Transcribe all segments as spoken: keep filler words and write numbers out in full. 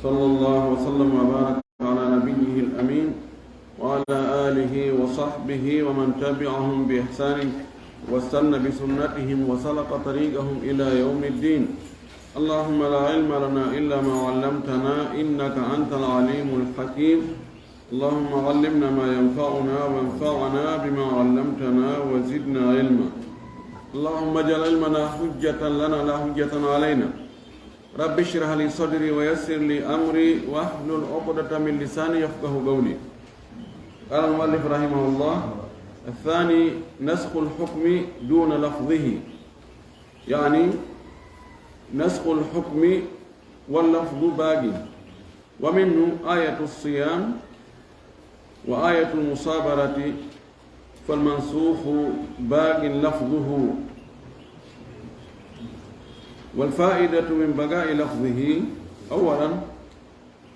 صلى الله وسلم وبارك على نبيه الأمين وعلى آله وصحبه ومن تبعهم بإحسان واستن بسنتهم وسلك طريقهم إلى يوم الدين. اللهم لا علم لنا إلا ما علمتنا إنك أنت العليم الحكيم. اللهم علمنا ما ينفعنا وانفعنا بما علمتنا وزدنا علما. اللهم اجعل علمنا حجة لنا لا حجة علينا. رب اشرح لي صدري ويسر لي أمري واحلل عقدة من لساني يفقه قولي. قال المؤلف رحمه الله: الثاني نسخ الحكم دون لفظه، يعني نسخ الحكم واللفظ باق، ومنه آية الصيام وآية المصابرة، فالمنسوخ باق لفظه. والفائدة من بقاء لفظه: أولا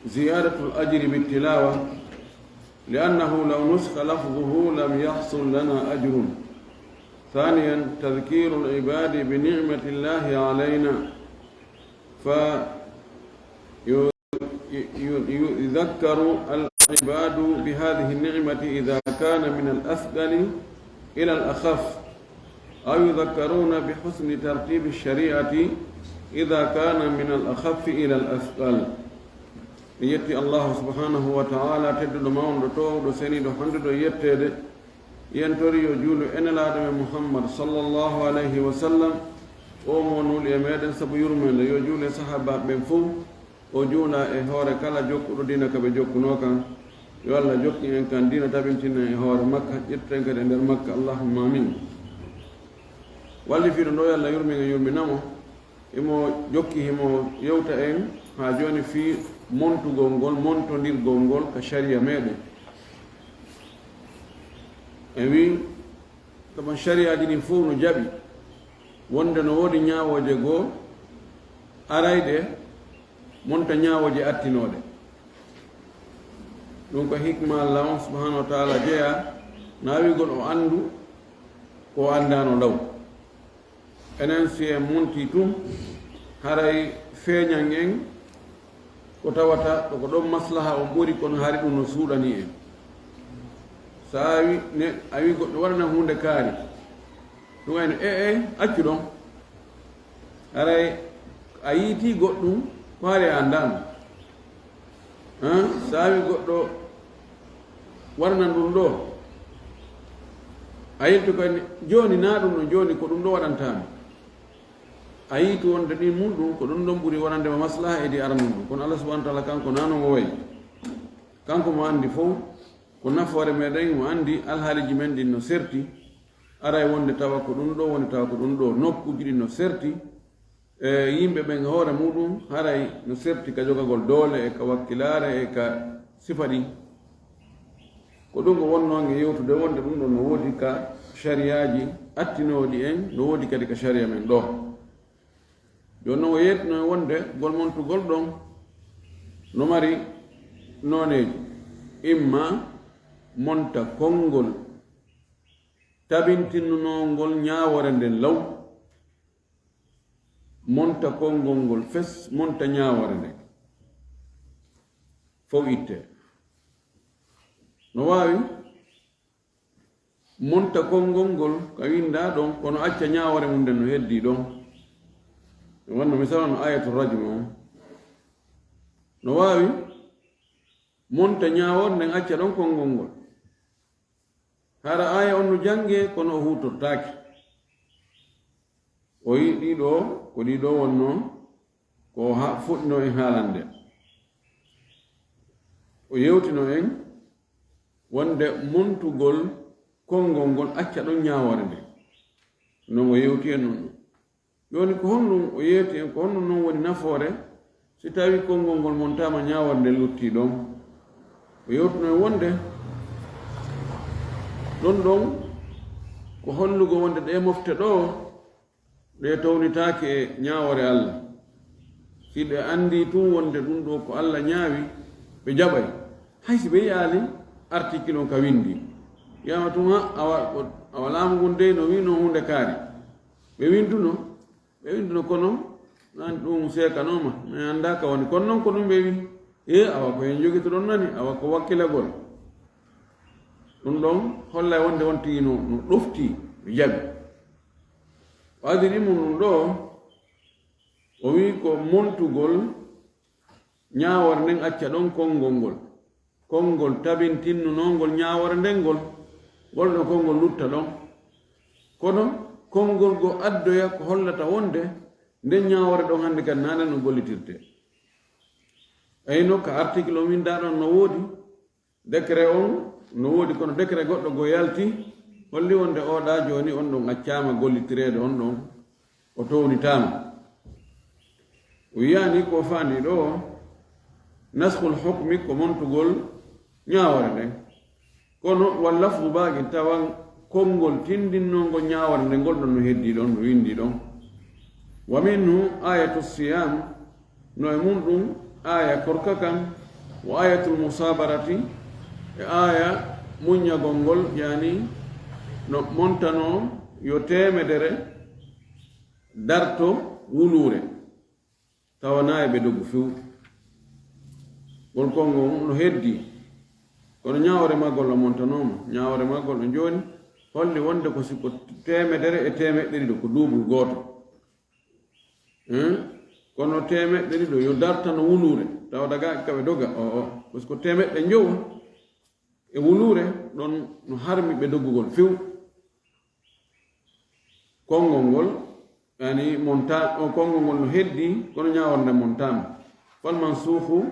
زيادة الأجر بالتلاوة، لأنه لو نسخ لفظه لم يحصل لنا أجر. ثانيا تذكير العباد بنعمة الله علينا، فيذكر العباد بهذه النعمة إذا كان من الأثقل إلى الأخف، أو يذكرون بحسن ترتيب الشريعة إذا كان من الأخف إلى الأثقل. Mi yetti Allahu subhanahu wa ta'ala, tedduɗo mawɗo, toowɗo, seniiɗo, handuɗo e yetteede. Yen tori yo juulu e Nelaaɗo men Muhammad sallallahu alayhi wa sallam, o mo nuli e meɗen sabu yurmeende. Yo juulu e sahaabaaɓe ɓen fow, o juula e hoore kala jokkuɗo diina ka ɓe jokkunoo kan. Yo Allah jokkin en kan diina, tabintin en e hoore makka, ƴettuten kadi e nder makka. Allahumma amin. Wallifiiɗo ɗo, yo Allah yurmin en, yurmina mo. Himo jokki, himo yewta en haa jooni fii montugol ngol, montondirgol ngol ka sariya meɗen. En wii, sabu sariyaaji ɗin fow no jaɓi wonde no woodi ñaawooje goo, aray ɗe monta ñaawooje attinooɗe. Ɗum ko hikma Allah on subhanahu wa ta'ala jeyaa, naawigol o anndu ko o anndaano law. Enen, si en montii tun, haray feeñan en ko tawata ko ko ɗon maslaha on ɓuri, kono hari ɗum no suuɗani en. So a wi, ne, a wi goɗɗo waɗana huunde kaari, ɗum en, e, e, accu ɗon. Haray a yiitii goɗɗum ko hari a anndaano. Han, so a wi goɗɗo waɗanan ɗum ɗo, a yiltu ko en, jooni naa ɗum ɗon, jooni ko ɗum ɗo waɗantaami. A yiitu wonde ɗin mun ɗum, ko ɗum ɗon ɓuri wonande ma maslaha e di aranun ɗum. Kono Allah subhanahu wa ta'ala kanko naa non o wayi. Kanko mo anndi fow, ko nafoore meɗen, mo anndi alhaaliji men ɗin no serti. Aray wonde tawa ko ɗum ɗo, wonde tawa ko ɗum ɗo, nokkuuji ɗin no serti. E yimɓe ɓen hoore muɗum haray no serti ka jogagol doole e ka wakkilaare e ka sifa ɗin. Ko ɗum o wonnoo e yewtude wonde ɗum ɗon no woodi ka sariyaaji attinooɗi en, no woodi kadi ka sariya men ɗo. Jooni non o yeetino en wonde ngol montugol ɗon no mari nooneeji, imma monta konngol tabintinnoongol ñaawoore nden law, monta konngol ngol fes, monta ñaawoore nden fow ittee. No waawi monta konngol ngol ka winndaa ɗon, kono acca ñaawoore mum nden no heddii ɗon. E wonno misal no ayatu rajmu on. No waawi monta ñaawoore nden acca ɗon konngol ngol. Hara aaya on no janngee, kono o huutortaake. O yiɗi ɗoo, ko ɗii ɗoo wonnoo, ko ha-, fuɗɗinoo en haalande. O yewtino en wonde montugol konngol ngol acca ɗon ñaawoore nde. Non o yewti en non ɗum. Jooni ko honɗum o yeewti en, ko honɗum non woni nafoore si tawii konngol ngol montaama ñaawoore nde luttii ɗon? O yewtino en wonde ɗon ɗon ko hollugo wonde ɗee mofte ɗoo, ɗe townitaake e ñaawoore Allah. Si ɓe anndii tun wonde ɗum ɗoo ko Allah ñaawi, ɓe jaɓay. Hay si ɓe yi'aali article on ka winndi, wi'aama tun, ha, awa, ko, awa laamu ngun dey no wi'no huunde kaari. Ɓe winnduno, ɓe winnduno, kono An ɗum seekanooma, mi anndaa ka woni. Kono noon ko ɗum ɓe wi, e awa ko en njogitoɗon nani, awa ko wakkilagol. Ɗum ɗon hollay wonde on tigi no, no ɗofti, no jaɓi. O adiri mum ɗum ɗo, o wi ko montugol ñaawore nden acca ɗon konngol ngol. Konngol tabintinnoongol ñaawore nden ngol, ngol ɗo konngol lutta ɗon. Kono konngol go addoya ko hollata wonde nden ñaawore ɗon hannde kadi naa nden no gollitirte. Eyno ka article o winda ɗon no woodi, décret on no woodi, kono décret goɗɗo go yalti, holli wonde oɗa jooni on ɗon accaama gollitireede, on ɗon o townitaama. O wiyani ko faandi ɗo, naskhul hukmi ko montugol ñaawore nden. Kono wal lafdu baaqin, tawa konngol tindinnoongol ñaawore nden ngol ɗon no heddi ɗon, no windi ɗon. Wa minhu ayatu siyam, no e mum ɗum aya korka kan, wa ayatul musabarati, e aya muññagol ngol, yani no montano yo teemedere darto wuluure, tawa na e ɓe dogu few. Ngol konngol no heddi, kono ñaawore maggol o montanooma, ñaawore maggol o jooni holli wonde ko si ko teemedere e teemeɗɗe ɗiɗo, ko duubul gooto. Hein? Kono teemeɗɗe ɗiɗo yo dartano wuluure, tawa daga ka ɓe doga, o, o. Parce que teemeɗɗe njowo e wuluure, ɗon no harmi ɓe dogugol few. Konngol ngol, yani, monta-, o, konngol ngol no heddi, kono ñaawore nden montaama. Fal mansukhu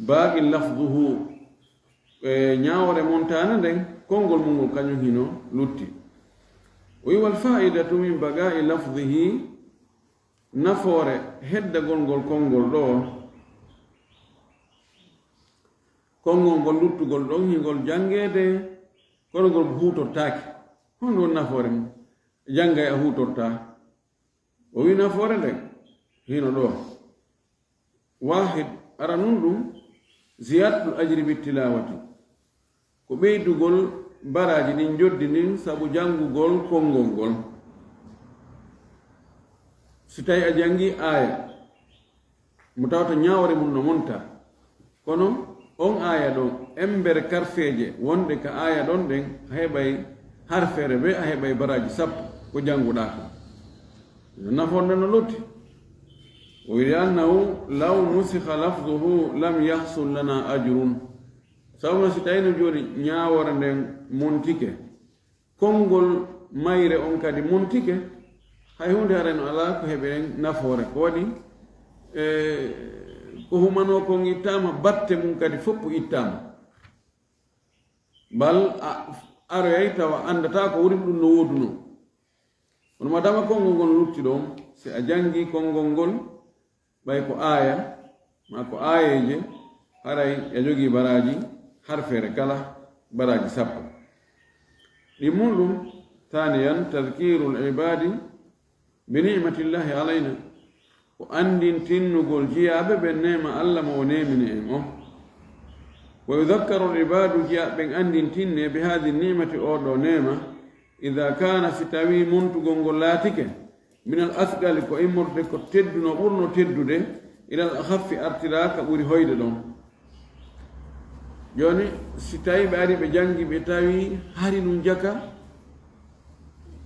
baaqin lafduhu. E ñaawore montaane nden, konngol mum ngol kañum hino lutti. O wi, wal faa'idatu min baqaa'i lafdihi, nafoore heddagol ngol konngol ɗo, konngol ngol luttugol ɗon, hingol janngeede, kono ngol huutortaake. Honɗum woni nafoore mum? Janngay a huutortaa. O wi nafoore nden hino ɗo. Wahid, aranun ɗum, ziyadatul ajri bit tilawati. Ko ɓeydugol baraaji ɗin, njoddi ndin, sabu janngugol konngol ngol. Si tawi a janngi aaya, mo tawata ñaawore mum no monta, kono on aaya ɗon, embere karfeeje wonɗe ka aaya ɗon ɗen, a heɓay harfeere be, a heɓay baraaji sappo ko jannguɗaa kon. Nafoore nden no lutti. O wi'i, annahu law nusikha lafzuhu lam yahsul lana ajrun. Sabu no si tawi no jooni ñaawore nden montike, konngol mayre on kadi montike, hay huunde haray no alaa ko heɓiren nafoore. Ko waɗi, e, ko humanoo kon ittaama, batte mum kadi fof ittaama. Bal a aroyay tawa anndataa ko woni ɗum no woodunoo. Kono madama konngol ngol lutti ɗon, si a janngii konngol ngol, ɓay ko aaya, maa ko aayeeje, haray a jogii baraaji, harfeere kala, baraaji sappo. Ɗi mum ɗum, thaniyan, tadhkirul ibaadi bi ni'matillahi alayna, ko anndintinnugol jiyaaɓe ɓen neema Alla mo o neemini en on. Wa yudhakkaru al ibaadu, jiyaaɓe ɓen anndintinne, bi haadi ni'mati, oo ɗoo neema, ida kaana, si tawii montugol ngol laatike, min al asqali, ko immorde ko teddunoo, ɓurnoo teddude, ila al akhaffi, artira ka ɓuri hoyde ɗon. Jooni, si tawii ɓe ari ɓe janngi, ɓe tawi hari ɗum jaka,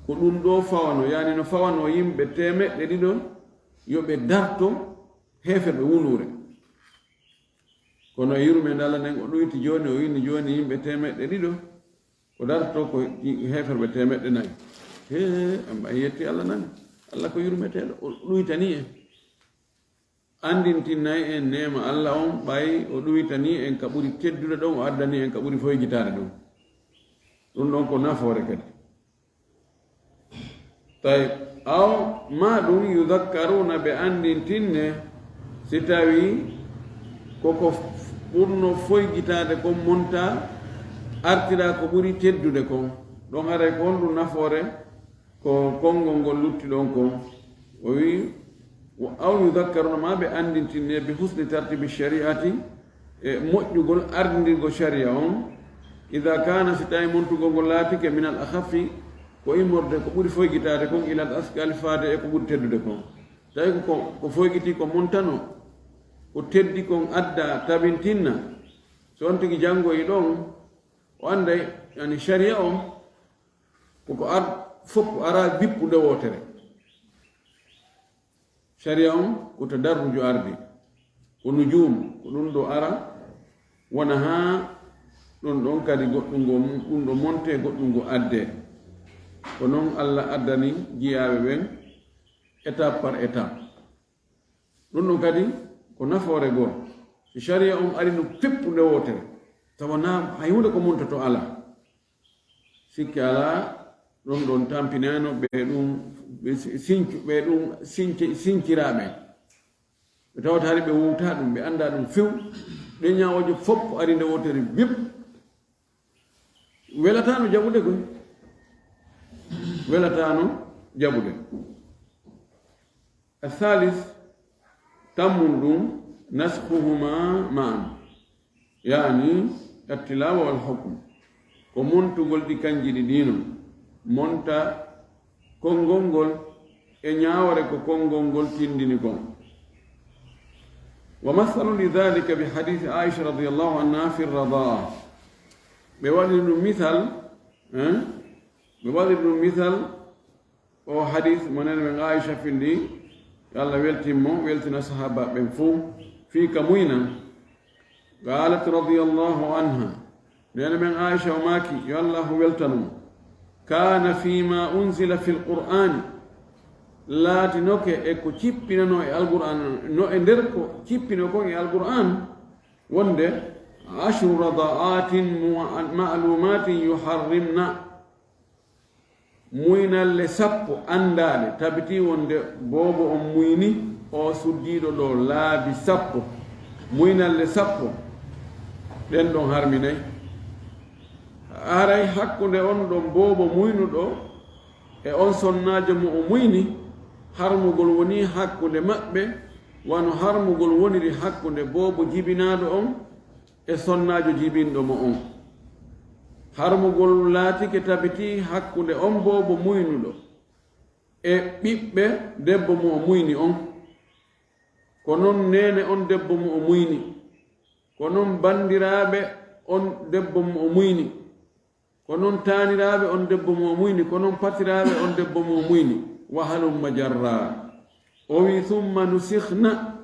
ko ɗum ɗoo fawano, yani no fawano yimɓe teemeɗɗe ɗiɗo, yo ɓe darto heeferɓe wuluure. Kono e yurmeende Alla nden, o ɗoyti jooni, o inni jooni yimɓe teemeɗɗe ɗiɗo, o darto ko heeferɓe teemeɗɗe nayi. He, amma en yetti Alla nan. Alla ko yurmeteeɗo, o ɗoytani en. Anndintinnay en neema Alla on, ɓay o ɗoytani en ka ɓuri teddude ɗon, o addani en ka ɓuri foygitaade ɗon. Ɗum ɗon ko nafoore kadi. Tayyib, aw ma ɗum yudhakkaruna, ɓe anndintinne, si tawi koko ɓurno foygitaade kon monta, artira ko ɓuri teddude kon. Ɗon haray ko honɗum nafoore? Ko konngol ngol lutti ɗon kon. O wi, wa aw yudhakkaruna, ma ɓe anndintinne, bi husni tartibi shari'ati, e moƴƴugol ardindirgol sharia on, ida kana, si tawi montugol ngol laatike, min al akhaffi, ko immorde ko ɓuri foygitaade kon, ila al asqali, faade e ko ɓuri teddude kon. Tawi ko, ko foygitii ko montano, ko teddi kon adda tabintinna, so on tigi janngoyi ɗon, o annday, yani, sharia on, koko ar-, fof ko ara wippude wootere. Sharia on ko tadarruju ardi, ko nujum, ko ɗum ɗo ara, wona haa ɗum ɗon kadi goɗɗum ngo, ɗum ɗo monte, goɗɗum ngo adde. Ko noon Allah addani jiyaaɓe ɓen étape par étape. Ɗum ɗon kadi ko nafoore goo. Si sharia on ari no peppu nde wootere, tawa na hay huunde ko montoto alaa. Sikke alaa, ɗum ɗon tampinano ɓe ɗum, ɓe si-, sincu-, ɓe ɗum sinci-, sinciraaɓe. Ɓe tawata hari ɓe wowta ɗum, ɓe annda ɗum few. Ɗe ñaawooje fof ari nde wootere wip. Welataano jaɓude koy. Welataano jaɓude. Athalith, tammum ɗum, naskhuhuma ma'an. Yani, attilawa wal hukm. Ko montugol ɗi kanji ɗiɗi non. Monta konngol ngol e ñaawore ko konngol ngol tindini kon. Wa mathalu li dhalika bi hadith Aisha radiyallahu anha fi radaa. Ɓe waɗi ɗum misal, hein? Ɓe waɗi ɗum misal, o hadith mo nene men Aisha findi, yo Allah weltin mo, weltina sahaba ɓen fuu, fii ka muynan. Qalat radiyallahu anha, nene men Aisha o maaki, yo Allah weltanu mo, kana fima unzila fil qur'ani, laatinoke e ko cippinano e alqur'an, no e nder ko cippino kon e alqur'an, wonde ashru rada'atin mu-, ma'lumatin yuharrimna, muynalle sappo anndaale, tabitii wonde boobo on muyni, o suddiiɗo ɗo laabi sappo, muynalle sappo, ɗen ɗon harminay. Haray hakkunde on ɗon boobo muynuɗo e on sonnaajo mo o muyni, harmugol woni hakkunde maɓɓe, wano harmugol woniri hakkunde boobo jibinaaɗo on e sonnaajo jibinɗo mo on. Harmugol laatike tabitii hakkunde on boobo muynuɗo e ɓiɓɓe debbo mo o muyni on. Ko non neene on debbo mo o muyni. Ko non banndiraaɓe on debbo mo o muyni. Ko non taaniraaɓe on debbo mo o muyni, ko non patiraaɓe on debbo mo o muyni, wa halumma jarra. O wi, "Summa nusikhna,"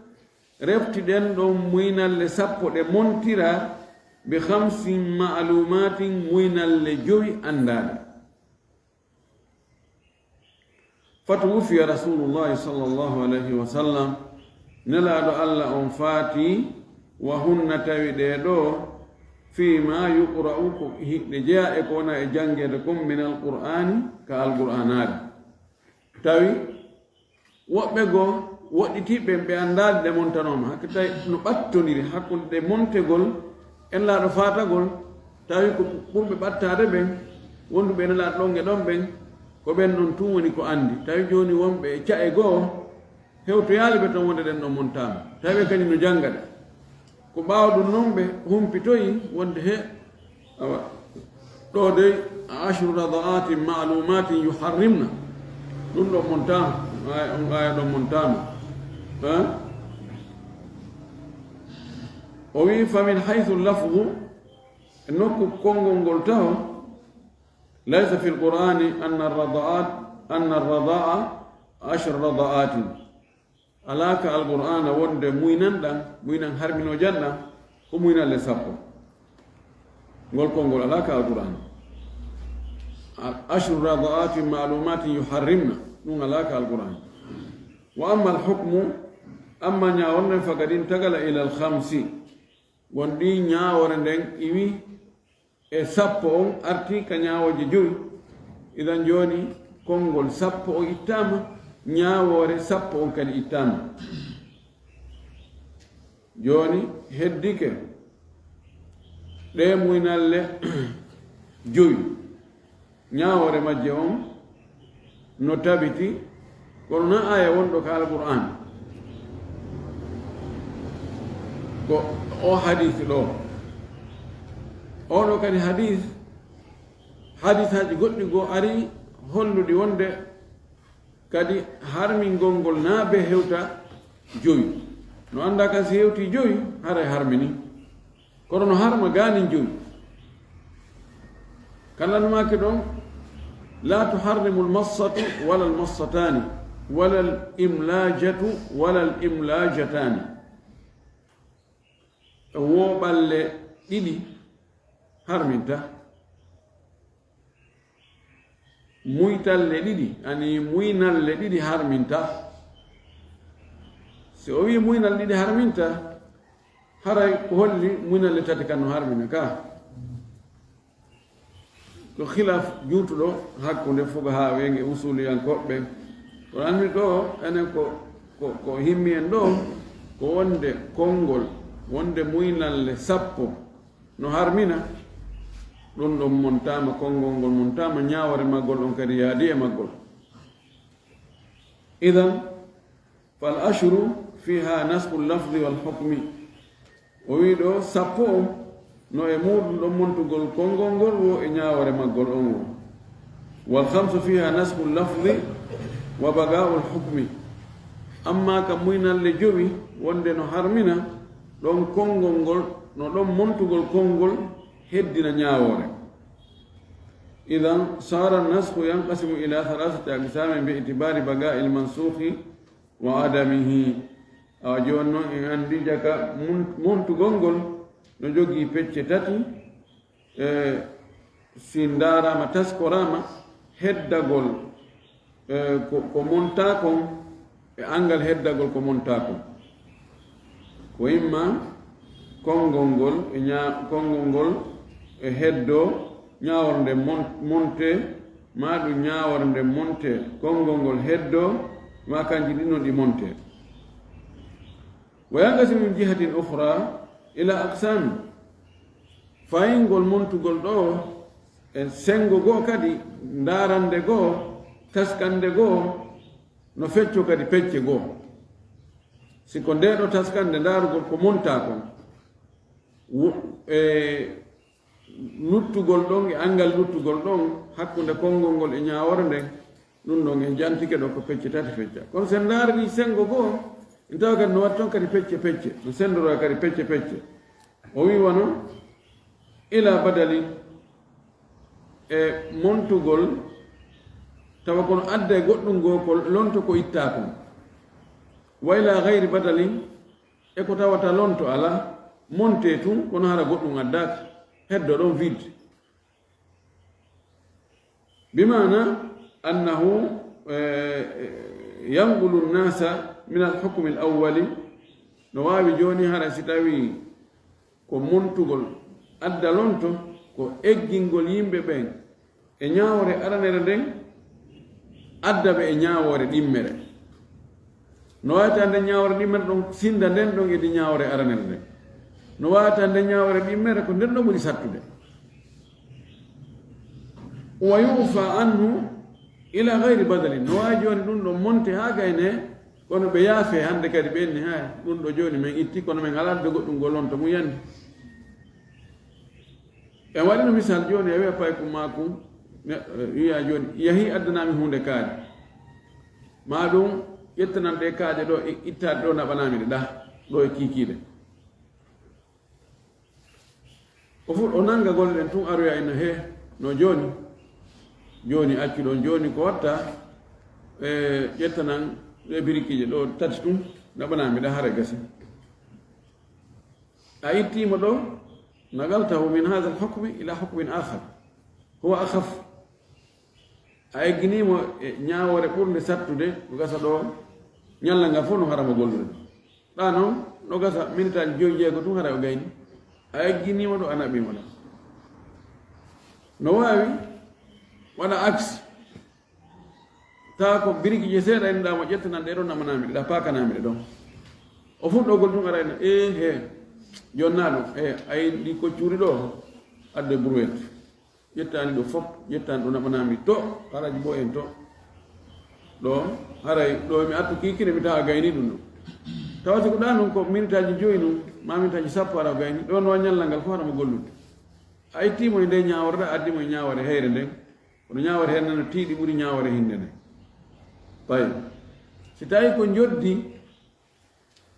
refti ɗen ɗon muynalle sappo ɗe montira, bi khamsin ma'lumatin, muynalle jowi anndaaɗe. Fatuwuffiya Rasulullahi sallallahu alayhi wa sallam, Nelaaɗo Allah on faati, wa hunna, tawi ɗee ɗoo, fii ma yuqra'u, ko hiɗe jeyaa e ko wona e janngeede kon, min alqur'aani, ka alqur'aanaare. Tawi woɓɓe goo woɗɗitiiɓe ɓe anndaali ɗe montanooma, hakke tawi no ɓattondiri hakkunde ɗe montegol e Nelaaɗo faatagol, tawi ko ɓurɓe ɓattaade ɓen, wonduɓe e Nelaaɗo ɗon e ɗon ɓen, ko ɓen ɗon tun woni ko anndi. Tawi jooni wonɓe e ca'e goo, hewtoyaali ɓe ton wonde ɗen ɗon montaama. Tawi ɓe kadi no jannga ɗe. Ko ɓaawo ɗum non ɓe humpitoyi wonde he, awa, ɗoo dey, ashru rada'atin ma'lumatin yuharrimna. Ɗum ɗon montaama, on aaya, on aaya ɗon montaama. Ha? O wi, "Fa min haythu lafzu," e nokku konngol ngol taho, "laysa fil qur'ani anna rada'at, anna rada'a ashru rada'atin." Alaa ka alqur'aana wonde muynan ɗan, muynan harminoojan ɗan, ko muynalle sappo. Ngol konngol alaa ka alqur'aana. Al-, "Ashru rada'atin ma'lumatin yuharrimna," ɗum alaa ka alqur'aana. Wa amma al-hukmu, amma ñaawol nden, faqad intaqala ila al-khamsi. Won ɗi ñaawore nden iwi e sappo on arti ka ñaawooje jowi. Idan jooni konngol sappo on ittaama, ñaawoore sappo on kadi ittaama. Jooni heddike ɗee muynalle jowi. Ñaawoore majje on no tabiti, kono na aaya wonɗo ka Alqur'aan. Ko o hadiis ɗo. Oɗo kadi hadiis, hadiisaaji goɗɗi goo ari holluɗi wonde Kadi harmingol ngol na be hewta jowi. No annda kan si hewti jowi, haray harmini. Kono no harma gaanin jowi. Kala no maaki ɗon, la tuharrimu almassatu wala almassatani, wala alimlajatu wala alimlajatani. Wo ɓalle ɗiɗi harminta. Muytalle ɗiɗi, ani muynalle ɗiɗi harminta. Si o wi muynal ɗiɗi harminta, haray ko holli muynalle tati kan no harmina ka. Ko khilaf juutuɗo hakkunde fuqahaa ɓen e usuliyankoɓe ɓen. Kono anndi ɗo, enen ko, ko, ko himmi en ɗo, ko wonde konngol, wonde muynalle sappo no harmina, ɗum ɗon montaama, konngol ngol montaama, ñaawore maggol on kadi yaadi e maggol. Idan, fal ashru fiha nasxu lafdi wal hukmi. O wi ɗo, sappo on, no e muuɗum ɗon montugol konngol ngol wo e ñaawore maggol on wo. Wal khamsu fiha nasxu lafdi wa baqa'u al hukmi. Amma ka muynalle jowi, wonde no harmina, ɗon konngol ngol, no ɗon montugol konngol heddina ñaawoore. Idan, sara nasxu yanqasimu ila thalathati aqsamin bi itibari baqa'i al mansukhi wa adamihi. Awa jooni noon en anndi jaka mun-, montugol ngol no jogii pecce tati, e si ndaaraama, taskoraama, heddagol, e ko, ko montaa kon, e anngal heddagol ko montaa kon. Ko imma konngol ngol e ña-, konngol ngol e heddoo ñaaworde mon-, monte, maa ɗum ñaaworde monte, konngol ngol heddoo, maa kanji ɗin non ɗi monte. Wa yanqasimu min jihatin ukhra ila aqsam. Fayingol montugol ɗo e senngo goo kadi, ndaarande goo, taskande goo, no fecco kadi pecce goo. Si ko ndee ɗo taskande ndaarugol ko montaa kon, wo-, e luttugol ɗon e anngal luttugol ɗon hakkunde konngol ngol e ñaawore nden, ɗum ɗon en jantike ɗo ko pecce tati fecca. Kono sen ndaari senngo goo, en tawa kadi no waɗi toon kadi pecce pecce, no senndoroo kadi pecce pecce. O wi wano ila badalin, e montugol, tawa kono adda e goɗɗum goo ko lonto ko ittaa kon. Wa ila gayri badalin, e ko tawata lonto alaa, montee tun, kono hara goɗɗum addaaka, heddo ɗon vide. Bi maana annahu, eh, yanqulu nnasa min alhukmi alawwali, no waawi jooni hara si tawi ko montugol adda lonto, ko eggingol yimɓe ɓen e ñaawore aranere nden, adda ɓe e ñaawore ɗimmere. No waawi tawa nden ñaawore ɗimmere ɗon sinda nden ɗon e nde ñaawore aranere nden. No waawi tawa nden ñaawore ɗimmere ko nden ɗon ɓuri sattude. Wa yufa anhu ila gayri badalin. No waawi jooni ɗum ɗon monte haa gayne, kono ɓe yaafe hannde kadi ɓe inni, haya, ɗum ɗo jooni men itti, kono men alaa addude goɗɗum ngol on to mum yani. En waɗino misal jooni, a wiya paykum maakum, neɗɗo wiya jooni, yahi addanami huunde kaaƴe. Maa ɗum ƴettanan ɗe kaaƴe ɗo, i-, ittaade ɗo naɓanami ɗe ɗa, ɗo e kiikiiɗe. O fu-, o nannga golle ɗen tun aroya ina he, no jooni. Jooni accu ɗon, jooni ko watta, e, ƴettanan ɗe birikiije ɗo tati tun, naɓanami ɗa hara gasi. A ittiima ɗo, naqaltahu min hadha al-hukmi ila hukmin akhar. Huwa akhaf. A egginii mo e ñaawoore ɓurnde sattude, ko gasa ɗo, ñalla ngal fof no harama gollude. Ɗa noon, no gasa minitaaji joyi jeego tun hara o gayni. A egginii mo ɗo, a naɓii mo ɗo. No waawi waɗa aksi. Tawa ko biriki je seeɗa inɗa mo ƴettanan ɗe ɗo namanami ɗe, ɗa pakanami ɗe ɗon. O fuɗɗogol tun arayna, e he, jonna ɗum, e ay ɗi koccuuri ɗo, adde brouette. Ƴettani ɗo fop, ƴettani ɗo naɓanami to, haraji bo en to. Ɗo, haray ɗo mi attu kikine mi tawa gayni ɗum ɗo. Tawa si ko ɗa nun ko minitaji joyi nun, ma minitaji sappo ara gayni, ɗo no ñallal ngal fof haɗa mo gollude. A itti mo e nde ñaworɗa, addi mo e ñawore heyre nden. Kono ñawore heyre nden no tiiɗi ɓuri ñawore hinde nden. Ɓay si tawi ko njoddi,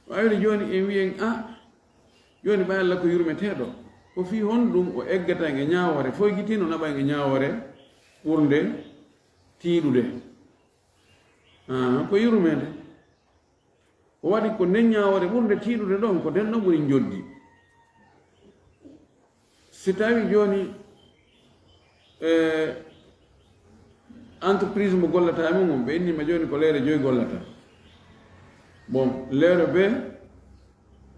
wawde jooni en wiyen, a, jooni ɓay Allah ko yurmeteeɗo, ko fii honɗum o eggata en e ñaawoore, foygitino naɓa en e ñaawoore ɓurnde tiiɗude? Ah, ko yurmeende. O waɗi ko nden ñaawoore ɓurnde tiiɗude ɗon, ko nden ɗon ɓuri njoddi. Si tawi jooni, e, entreprise mo gollata e mum on, ɓe inni ma jooni ko leere joyi gollata. Bon, leere be,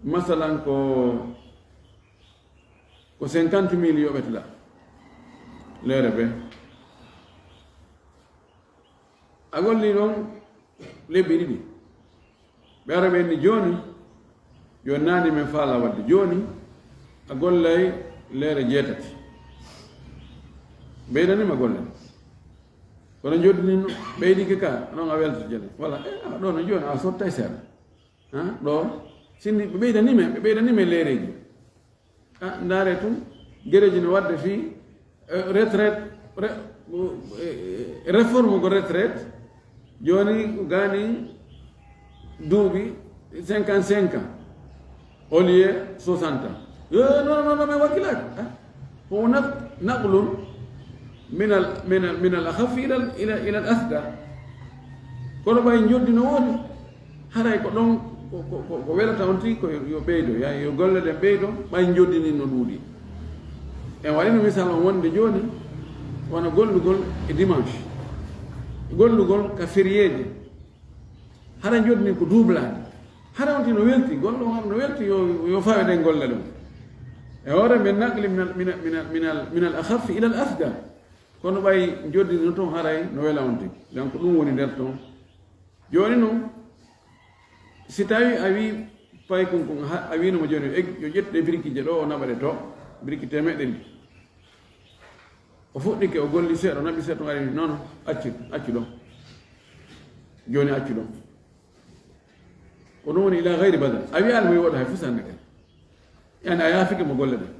masalan ko, ko cinquante mille yoɓetla. Leere be. A golli ɗon lebbi ɗiɗi. Ɓe ara ɓe inni jooni, yo naani men faala wadde. Jooni, a gollay leere jeetati. Ɓeydanima golle. Kono njoddini no, ɓeydike ka, non a welta jene. Wala, e, a ɗo no jooni, a sottay seeɗa. Ha, ɗo, sinni ɓe ɓeydanime, ɓe ɓeydanime leereji. A, ndaare tun, gereji no wadde fii, eh, retraite, re-, eh, réforme ko retraite, jooni ko gaani duuɓi cinquante-cinq ans, au lieu soixante ans. Eh, non, non, non, mais wakkilaaki. Ah, ko naq-, naqlun min al, min al, min al akhaf ila al, ila, ila al asqal. Kono ɓay njoddi no woodi. Haray ko ɗon ko, ko, ko, ko welata on tigi ko yo, yo ɓeydo, ya, yo golle ɗen ɓeydo, ɓay njoddini no ɗuuɗi. En waɗino misal on wonde jooni, wona gollugol e dimanche, gollugol ka feriyeeje. Hara njoddini ko duublaade. Hara on tigi no welti, golle on no welti, yo, yo fawe ɗen golle ɗon. E hoore men naqli min al, min al, min al, min al, min al akhaf ila al asqal. Kono ɓay njoddini no ton haray no wela on tigi. Donc ɗum woni nder ton. Jooni non, si tawi a wi paykun kun, ha, a wino mo jooni, yo ƴettu ɗe birikije ɗo, o naɓa ɗe to, biriki temeɗɗe ɗiɗi. O fuɗɗike, o golli seeɗa, o naɓi seeɗa, o ari, non, non, accu, accu ɗon. Jooni accu ɗon. Ko ɗum woni ila gayri badal. A wiyaali mo yo waɗu hay fuu sanne kadi. Yani a yaafike mo golle ɗen.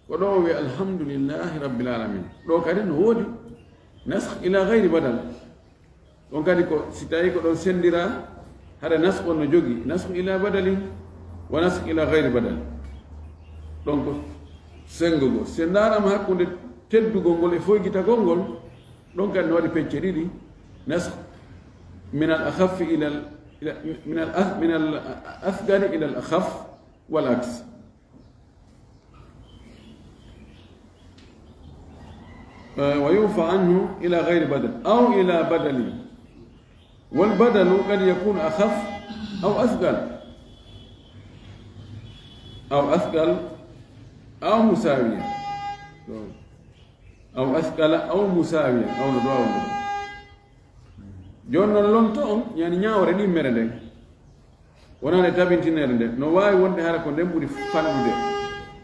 Ko ɗo o wiya alhamdulillahi rabbil alamin. Ɗo kadi no woodi naskh ila gayri badal. Ɗon kadi ko si tawi ko ɗon senndira, hara naskh on no jogi, naskh ila badalin, wa naskh ila gayri badal. Ɗon ko senngo go. Si ndaarama hakkunde teddugol ngol e foygitagol ngol, ɗon kadi no waɗi pecce ɗiɗi, naskh min al akhaffi ila al, ila, min al as-, min al asghari ila al akhaf, wal aks. Eh, wa yufa anhu ila gayri badal, aw ila badalin. Wal badalu qad yakunu akhaf aw asqal. Aw asqal aw musawiya. Aw asqala aw musawiya. Aw no ɗo, aw no ɗo. Jooni non lonto on, yani ñaawore ɗimmere nden. Wonaa nde tabintinere nden. No waawi wonde hara ko nden ɓuri fanɗude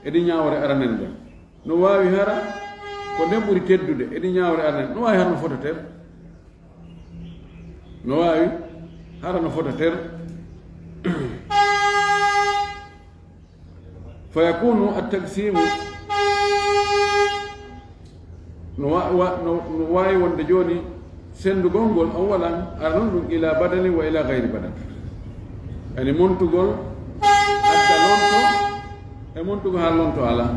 e ɗi ñaawore aranere nden. No waawi hara ko nden ɓuri teddude e ɗi ñaawore aranere. No waawi hara no fota ter. No waawi hara no fota ter. Fa yakunu at-taqsimu, no wa-, wa-, no, no waawi wonde jooni senndugol ngol awwalan, ara non ɗum ila badalin wa ila gayri badal. Yani montugol adda lonto, e montugol haa lonto alaa.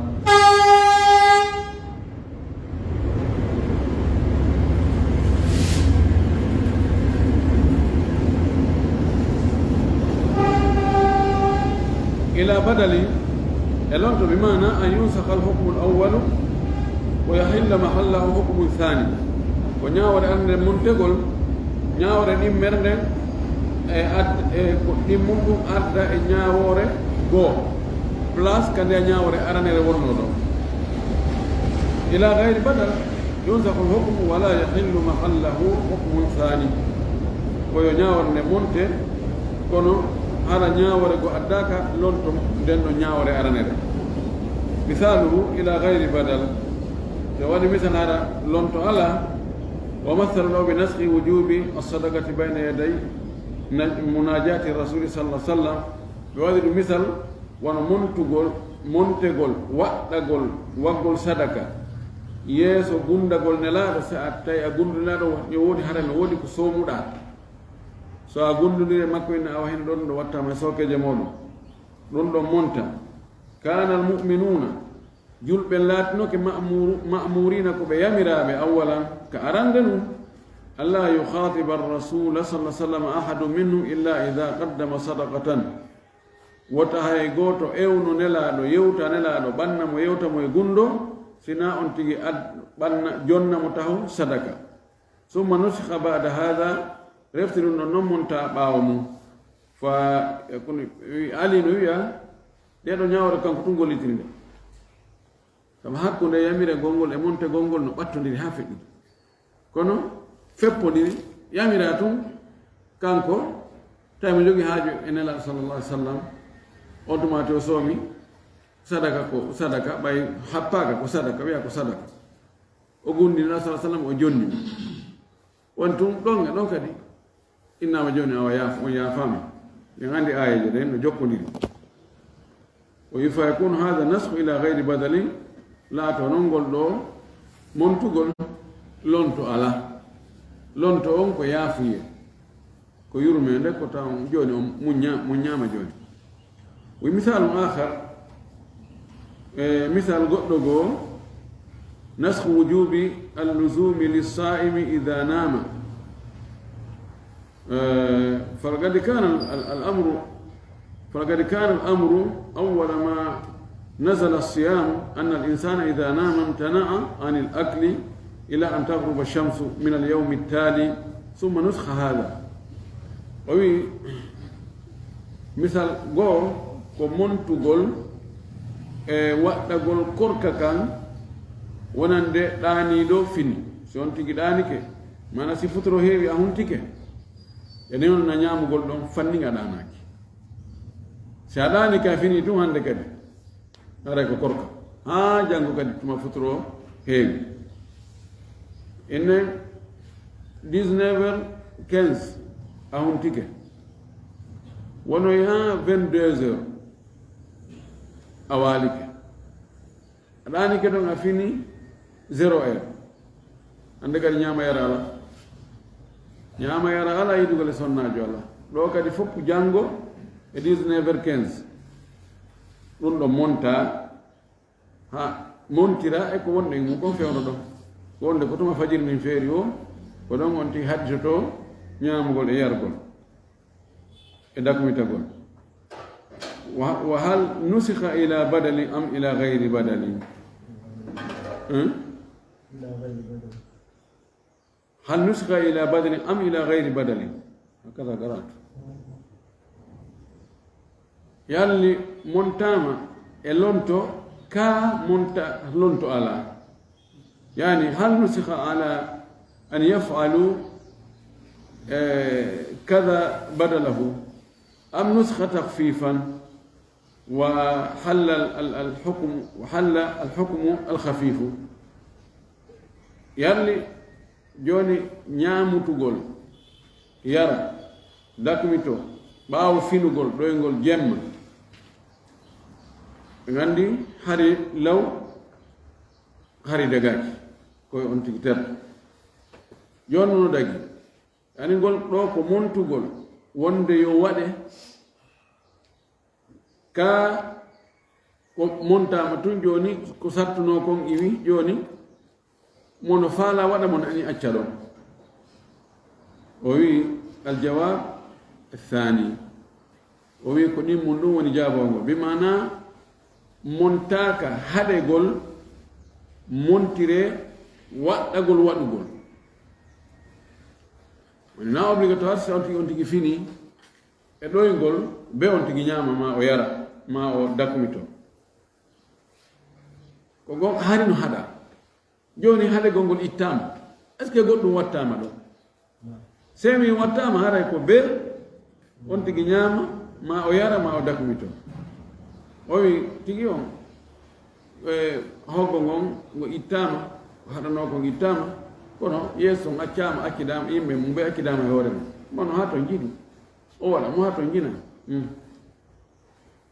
Ila badalin, e lonto, bi maana an yunsakha al hukmu al awwalu wa yahilla mahallahu hukmu thani. Ko ñaawore arde montegol, ñaawore ɗimmere nden, e ad-, e ko ɗimmum ɗum arda e ñaawore goo, place ka nde ñaawore aranere wonnoo ɗo. Ila gayri badal, yunsakhu al hukmu wa la yahillu mahallahu hukmun thani. Ko yo ñaawore nde monte, kono hara ñaawore goo addaaka lonto nden ɗo ñaawore aranere. Misaluhu, ila gayri badal. Ɓe waɗi misal hara lonto alaa. Wa mathalu lahu bi naskhi wujubi as-sadaqati bayna yaday na-, munajati rasuli sallallahu alaihi wasallam. Ɓe waɗi ɗum misal wano montugol, montegol, waɗɗagol, waggol sadaka yeeso gundagol Nelaaɗo, si a tawi a gundunaaɗo, yo woni hara no woni ko soomuɗaa. So a gundunii e makko, inna awa heen ɗon ɗo wattaama e sookeeje mooɗon. Ɗum ɗon monta. Kaana al mu'minuuna, julɓe laatinoke ma'muru-, ma'muriina ko ɓe yamiraaɓe, awwalan, ka arande ɗum, allaa yukhaatiba ar-rasuula sallallaahu alayhi wa sallam ahadun minhum illaa idaa qaddama sadaqatan. Wota hay gooto ewno Nelaaɗo, yewta Nelaaɗo, ɓanna mo, yewta mo e gunndoo, sinaa on tigi ad-, ɓanna, jonna mo taho sadaka. Summa nusikha ba'da haadha, refti ɗum ɗon non monta ɓaawo mum. Fa yakunu, wi-, Ali no wi'a, ɗee ɗoo ñaawore kanko tun gollitiri nde. Sabu hakkunde yamiragol ngol e montegol ngol no ɓattondiri haa feƴƴi. Kono feppondiri, yamira tun kanko, tawi mo jogii haaju e Nelaaɗo sallallaahu alayhi wa sallam, on tuma o soomi, sadaka ko sadaka, ɓay happaaka ko sadaka, wi'a ko sadaka. O gunndi Nelaaɗo sallallaahu alayhi wa sallam, o jonni mo. Woni tun ɗon e ɗon kadi, innaama jooni awa yaaf-, on yaafaama. En anndi aayeeje ɗen no jokkondiri. O wi, "Fa yakunu haadha naskhu ila ghayri badalin," laato non ngol ɗoo montugol lonto alaa. Lonto on ko yaafuyee, ko yurmeende, ko taw jooni on muñña-, muññaama jooni. Wi misaalun aakhar, e misaal goɗɗo goo, naskhu wujubi al-luzumi lis-saa'imi idha naama. Eh, falaqad kana al-, al-, al-amru, falaqad kana al-amru awwala ma nazala as-siyam anna al-insana idha nama imtana'a anil akli ila an taghruba ash-shamsu min al-yawmi at-tali, thumma nusikha hadha. O wi, misal goo ko montugol e waɗɗagol korka kan wonande ɗaaniiɗo fini. Si on tigi ɗaanike, maana si futuro heewi a huntike, e ni on na ñaamugol ɗon fanni a ɗaanaaki. Si a ɗaanike a fini tun hande kadi, haray ko korka. Haa janngo kadi tuma futuro heewi. Inne dix-neuf heures quinze a huntike. Wonoy haa vingt-deux heures a waalike. A ɗaanike ɗon a fini zéro heure. Hande kadi ñaama yara alaa. Ñaama yara alaa, yiɗugol e sonnaajo alaa. Ɗoo kadi fof janngo e dix-neuf heures quinze. Ɗum ɗo monta, haa montira e ko wonɗen mum kon fewndo ɗon. Wonde ko tuma fajiri ndin feeri o, ko ɗon on tigi haɗitotoo ñaamugol e yargol e dakmitagol. Wa, wa hal nusikha ila badalin am ila ghayri badalin? Hmm? Hal nusikha ila badalin am ila ghayri badalin? Hakada qara'tu. Yalli montaama e lonto, kaa monta lonto alaa? Yani, hal nusikha ala an yaf'alu, eh, kada badalahu, am nusikha takhfifan wa halla al, al, al hukmu, wa halla al hukmu al khafifu? Yalli jooni ñaamutugol, yara, dakmito, ɓaawo finugol, ɗoyngol jemma. Ɓe nganndi hari law, hari dagaaki, koye on tigi terɗo. Jooni no dagi, yani ngol ɗo ko montugol, wonde yo waɗe, ka ko montaama tun jooni, ko sattunoo kon iwi jooni, mo no faala waɗa, mo nani acca ɗon. O wi, al jawab thani. O wi ko ɗin mun ɗum woni jaaboongo. Bi maana montaaka haɗegol, montire waɗɗagol waɗugol. Woni na obligatoire, si on tigi, on tigi fini e ɗoyngol, be on tigi ñaama, ma o yara, ma o dakmito. Ko gon hari no haɗa. Jooni haɗegol ngol ittaama. Est-ce que goɗɗum wattaama ɗo? Sey mi wattaama, haray ko be on tigi ñaama, ma o yara, ma o dakmito. O wi tigi on, e, hoggo ngon ngo ittaama, ko haɗanoo kon ittaama, kono yeeso on accaama, accidaama, yimɓe mum ɓe accidaama e hoore mum. Mono haa to njiɗi. O waɗa mo haa to njina. Hmm.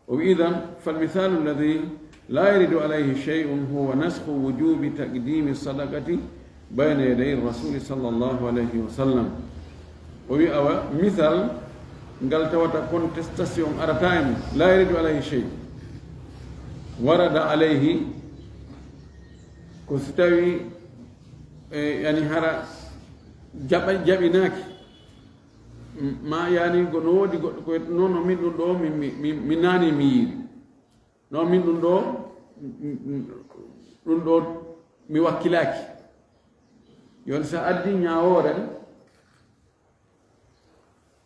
O wi, idan, fal misalu alladhi لا يرد عليه شيء هو نسخ وجوب تقديم الصدقة بين يدي الرسول صلى الله عليه وسلم. O wi awa misal ngal tawata contestation arata e mum, لا يرد عليه شيء ورد عليه, ko si tawi e yani hara jaɓa jaɓinaaki, ma yani go no woodi goɗɗo ko non no min ɗum ɗo mi mi mi nani mi yiiri. No min ɗum ɗo ɗum ɗo mi wakkilaaki. Yon sa addi ñaawoore,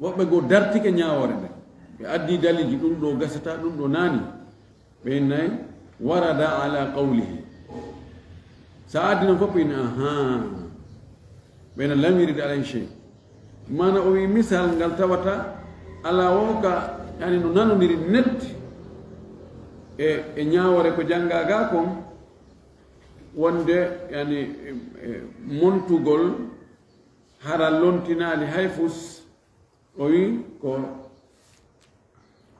woɓɓe goo dartike ñaawoore nde, ɓe addi daliji ɗum ɗo gasata, ɗum ɗo nani. Ɓe innay warada ala qawlihi. Sa addi non fof ina aha, ɓe na lam yurid alay chey. Mana o wi misal ngal tawata ala o ka yani no nanodiri net e e ñaawore ko jannga ga kon, wonde yani e, e, montugol hara lontinaali hay fus. O wi ko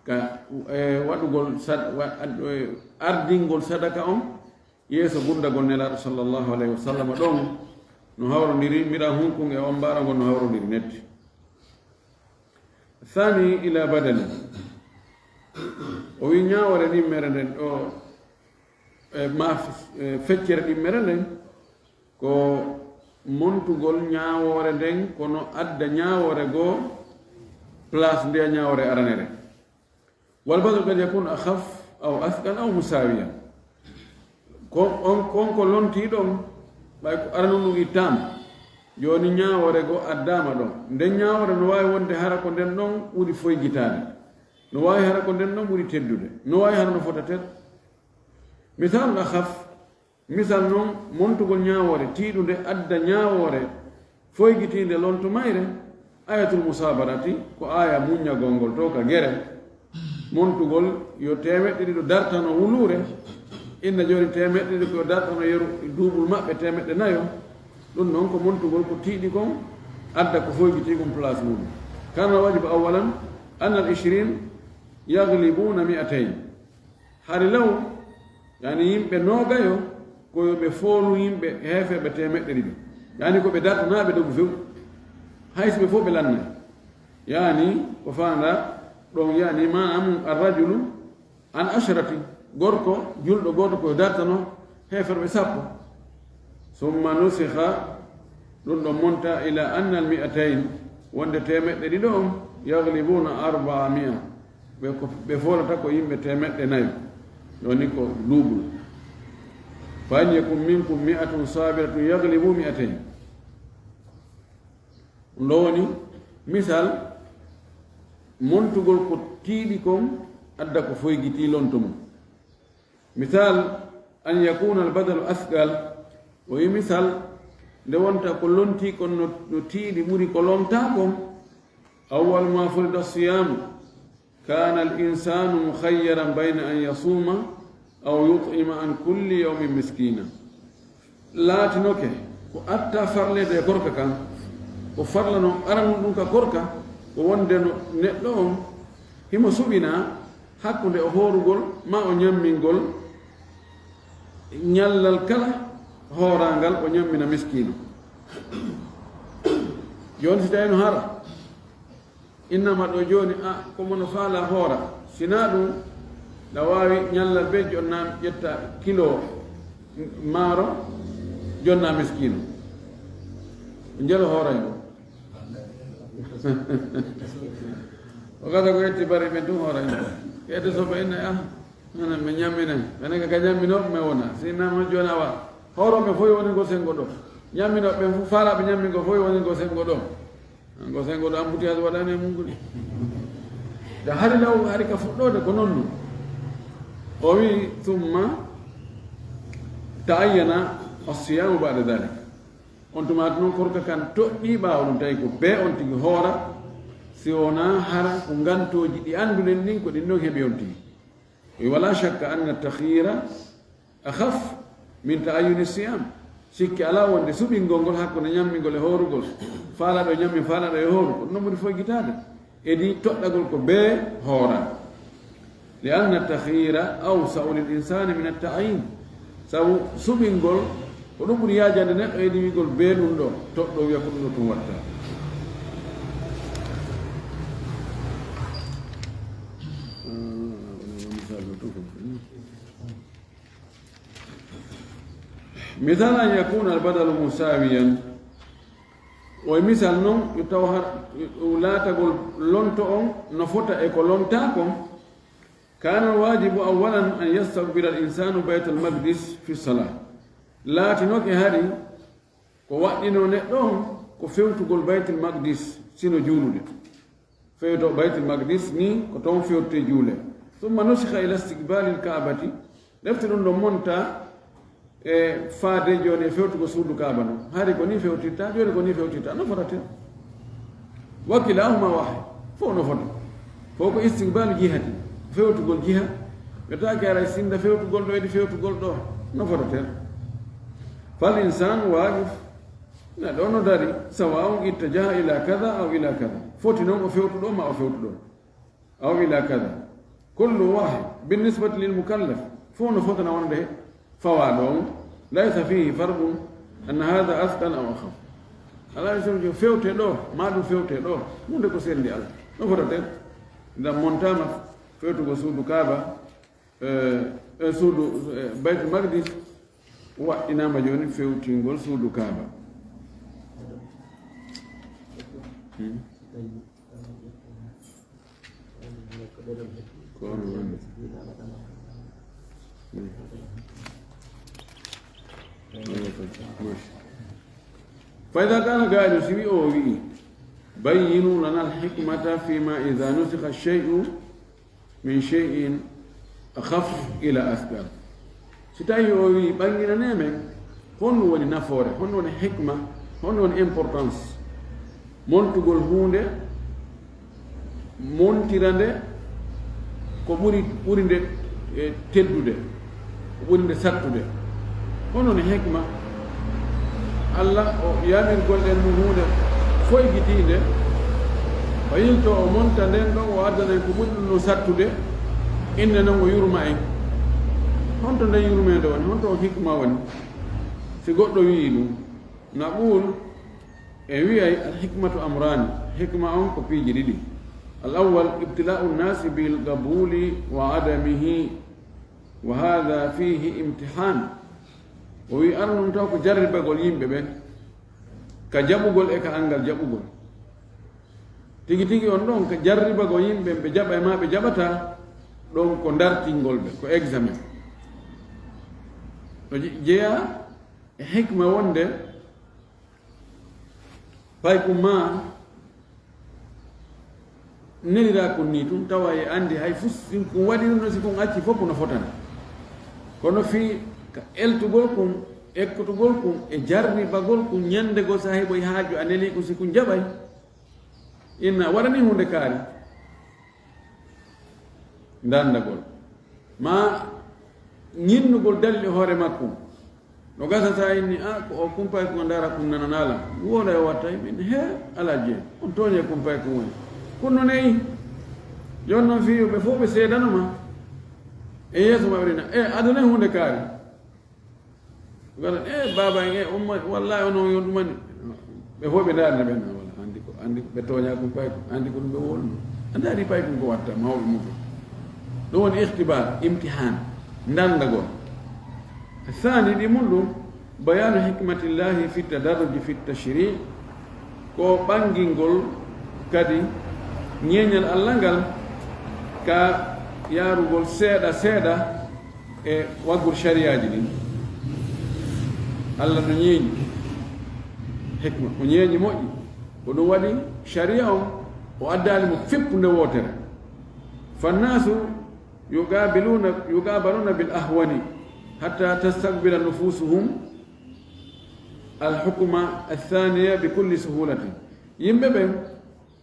ka e, waɗugol sad- wa- ad- e, ardingol sadaka on yeeso gundagol Nelaaɗo sallallahu alayhi wa sallam ɗon no hawrondiri mira hunkun e on mbaaragol no hawrondiri netti. Thani ila badali. O wi ñaawore ɗimmere nden ɗo e ma f- e, feccere ɗimmere nden ko montugol ñaawoore nden kono adda ñaawoore goo place nde ñaawoore aranere. Wal badal qad yakunu akhaf aw athqal aw musawiyan. Ko on on ko lonti ɗon ɓay ko aranun ɗum ittaama. Jooni ñaawoore goo addaama ɗon. Nden ñaawoore no waawi wonde hara ko nden ɗon ɓuri foygitaade. No waawi hara ko nden ɗon ɓuri teddude. No waawi hara no fota tel. Misalun akhaf. Misal non, montugol ñaawoore tiiɗunde adda ñaawoore foygitiinde lonto mayre. Ayatul musabarati ko aya muññagol ngol to ka gere. Montugol yo teemeɗɗe ɗiɗo dartano wuluure. Inna jooni teemeɗɗe ɗiɗo ko yo dartano yeru duubul maɓɓe teemeɗɗe nayo. Ɗum noon ko montugol ko tiiɗi kon adda ko foygitii kon place mum. Kana wajibu awalan anna al ishrin yaglibuna mi'atayn. Hari law yani yimɓe noogayo ko yo ɓe foolu yimɓe heeferɓe teemeɗɗe ɗiɗo. Yani ko ɓe dartanaaɓe dogu few. Hay si ɓe fof ɓe lannay. Yani ko faanda ɗon yani maana mum arrajulu an asharati, gorko julɗo gooto ko dartano heeferɓe sappo. Summa nusiha, ɗum ɗon monta ila annal mi'atayn, wonde teemeɗɗe ɗiɗo on yaglibuna arbaa mi'a. Ɓe ko ɓe foolata ko yimɓe teemeɗɗe nayo. Woni ko duubul. Fa in yakun minkum mi'atun sabiratun yaglibu mi'atayn. Ɗum ɗo woni misal montugol ko tiiɗi kon adda ko foygitii lonto mum. Misal an yakuna al badalu asgal. O yi misal nde wonta ko lontii kon no no tiiɗi ɓuri ko lontaa kon. Awwal ma furida siyamu. Kana al insanu mukhayyaran bayna an yasuma aw yut'ima an kulli yawmin miskina. Laatinoke ko atta farleede e korka kan, ko farla non aranun ɗum ka korka, ko wonde no neɗɗo on himo suɓina hakkunde o hoorugol ma o ñammingol ñallal kala hoorangal o ñammina miskiino. Jooni si tawino hara innama ɗo jooni a komo no faala hoora, sina ɗum na waawi ñallal be jonna ƴetta kilo maaro jonna miskiino. Njelo hooray ɗum. O gasa ko yetti bari ɓen tun hooray ɗum. Yedde so ɓe inna ah nana mi ñammina ɓene ka ñamminooɓe men wona si innama jooni awa hoorooɓe fof woni ngo sengo ɗo. Ñamminooɓe ɓen fof faalaaɓe ñammingo fof woni ngo sengo ɗo. Ngo sengo ɗo embouteillage waɗani e mum gudi. Da hari law hari ka fuɗɗoode ko non ɗum. O wi thumma ta'ayyana as-siyamu ba'da dhalik. On tumaati noon korka kan toɗɗii ɓaawo ɗum tawi ko bee on tigi hoora si wonaa hara ko ngantooji ɗi annduɗen ɗin ko ɗin ɗon heɓi on tigi. Wi wala shakka anna takhira akhaf min ta'ayyuni siyam. Sikke alaa wonde suɓingol ngol hakkunde ñammingol e hoorugol, faalaɗo ñammi faalaɗo e hooru ko ɗum ɓuri foygitaade. Edi toɗɗagol ko bee hoora. لأن التخيير أوسع للإنسان من التعيين. Sabu suɓingol, ko ɗum ɓuri yaajande neɗɗo e wi'ugol bee ɗum ɗo, toɗɗo wi'a ko ɗum ɗo tun watta. مثال أن يكون البدل مساويا. O misal non, yo taw har, laatagol lonto on no fota e ko lontaa kon. كان الواجب أولا أن يستقبل الإنسان بيت المقدس في الصلاة. Laatinoke hari ko waɗɗinoo neɗɗo on ko fewtugol Baytul Maqdis, sino juulude. Fewto Baytul Maqdis ni ko toon fewtete juule. ثم نسخ إلى استقبال الكعبة. Refti ɗum ɗon monta e faade jooni e fewtugol suudu Kaaba non. Hari ko ni fewtirta, jooni ko ni fewtirta. No fotata? وكلاهما واحد. Fof no fota. Fof ko استقبال جهة. Fewtugol jiha. Ɓe taake ara sinda fewtugol ɗo, edi fewtugol ɗo. No fotata? فالإنسان واقف. Neɗɗo no dari. سواء اتجه إلى كذا أو إلى كذا. Foti non o fewtu ɗo ma o fewtu ɗo. أو إلى كذا. كل واحد بالنسبة للمكلف. Fof no fotana wonde fawaaɗo on. ليس فيه فرق أن هذا أثقل أو أخف. Alaa e sirjo fewte ɗo, ma ɗum fewte ɗo. Huunde ko sendi Alla. No fotata? Nda montama fewtugol suudu Kaaba, eh, eh, suudu, eh, Baytul Maqdis, waɗɗinama jooni fewtingol suudu Kaaba. Hmm. Ko on woni. Hmm. فإذا قال قائل, si wi'oowo wi'i, بينوا لنا الحكمة فيما إذا نسخ الشيء من شيء أخف إلى أثقل. Si tawi o wi'i, ɓannginanee men, honɗum woni nafoore, honɗum woni hikma, honɗum woni importance, montugol huunde, montira nde ko ɓuri, ɓuri nde, e, teddude, ko ɓuri nde sattude. Hono no hikma Alla o yamirgol en mo huunde foygitiinde, o yilto o monta nden ɗon, o addana en ko ɓuri ɗum no sattude, innde non o yurma en. Honto nden yurmeende woni? Honto on hikma woni? Si goɗɗo wi'i ɗum, نقول, en wi'ay, الحكمة أمران, hikma on ko piiji ɗiɗi. الأول ابتلاء الناس بالقبول وعدمه، وهذا فيه امتحان. O wi'i, arnum taw ko jarribagol yimɓe ɓen, ka jaɓugol e ka anngal jaɓugol. Tigi tigi on ɗon ka jarribagol yimɓe ɓen, ɓe jaɓay ma ɓe jaɓata, ɗon ko dartingol ɓe, ko examen. No je-, jeyaa e hikma wonde, paykun ma nelira kun ni tun, tawa e andi hay fus, si kun waɗi ɗum no, si kun acci fof no fotani. Kono fii ka eltugol kun, ekkutugol kun, e jarribagol kun, ñande goo sa heɓoy haaju a neli kun, si kun jaɓay, inna waɗani hunde kaari. Ndanndagol. Ma ñinnugol dalil e hoore makko. No gasa sa inni, a, ko o kumpay ko ndara kun nananala. Woola e watta e min, he, ala je. On tooñe kumpay ko woni. Kun no neyi. Yon non fiyo ɓe fof ɓe seedano ma. E yeeso maɓɓe rina. E, aduna e hunde kaari. Wala, e, baaba en, e, umma, wallahi onon yon ɗumani. Ɓe fof ɓe ndaarde ɓen, wala, anndi ko, anndi ko ɓe tooña kun pay, anndi ko ɗum ɓe wonno. A ndaari pay kun ko watta, mawɓe mum. Ɗum woni ikhtibar, imtihan, ndanndagol. Thani, ɗi mum ɗum, bayanu hikmatillahi fi tadarruji fi tashri', ko ɓanngingol kadi ñeeñal Allah ngal ka yaarugol seeɗa seeɗa, e waggol sariyaaji ɗin. Allah no ñeeñi hikma, o ñeeñi moƴƴi. Ko ɗum waɗi sariya on, o addaali mo fippu nde wootere. Fannaasu yuqaabiluuna, yuqaabaluuna bil ahwani hatta tastaqbila nufusuhum al hukma athaniya bi kulli suhulatin. Yimɓe ɓen,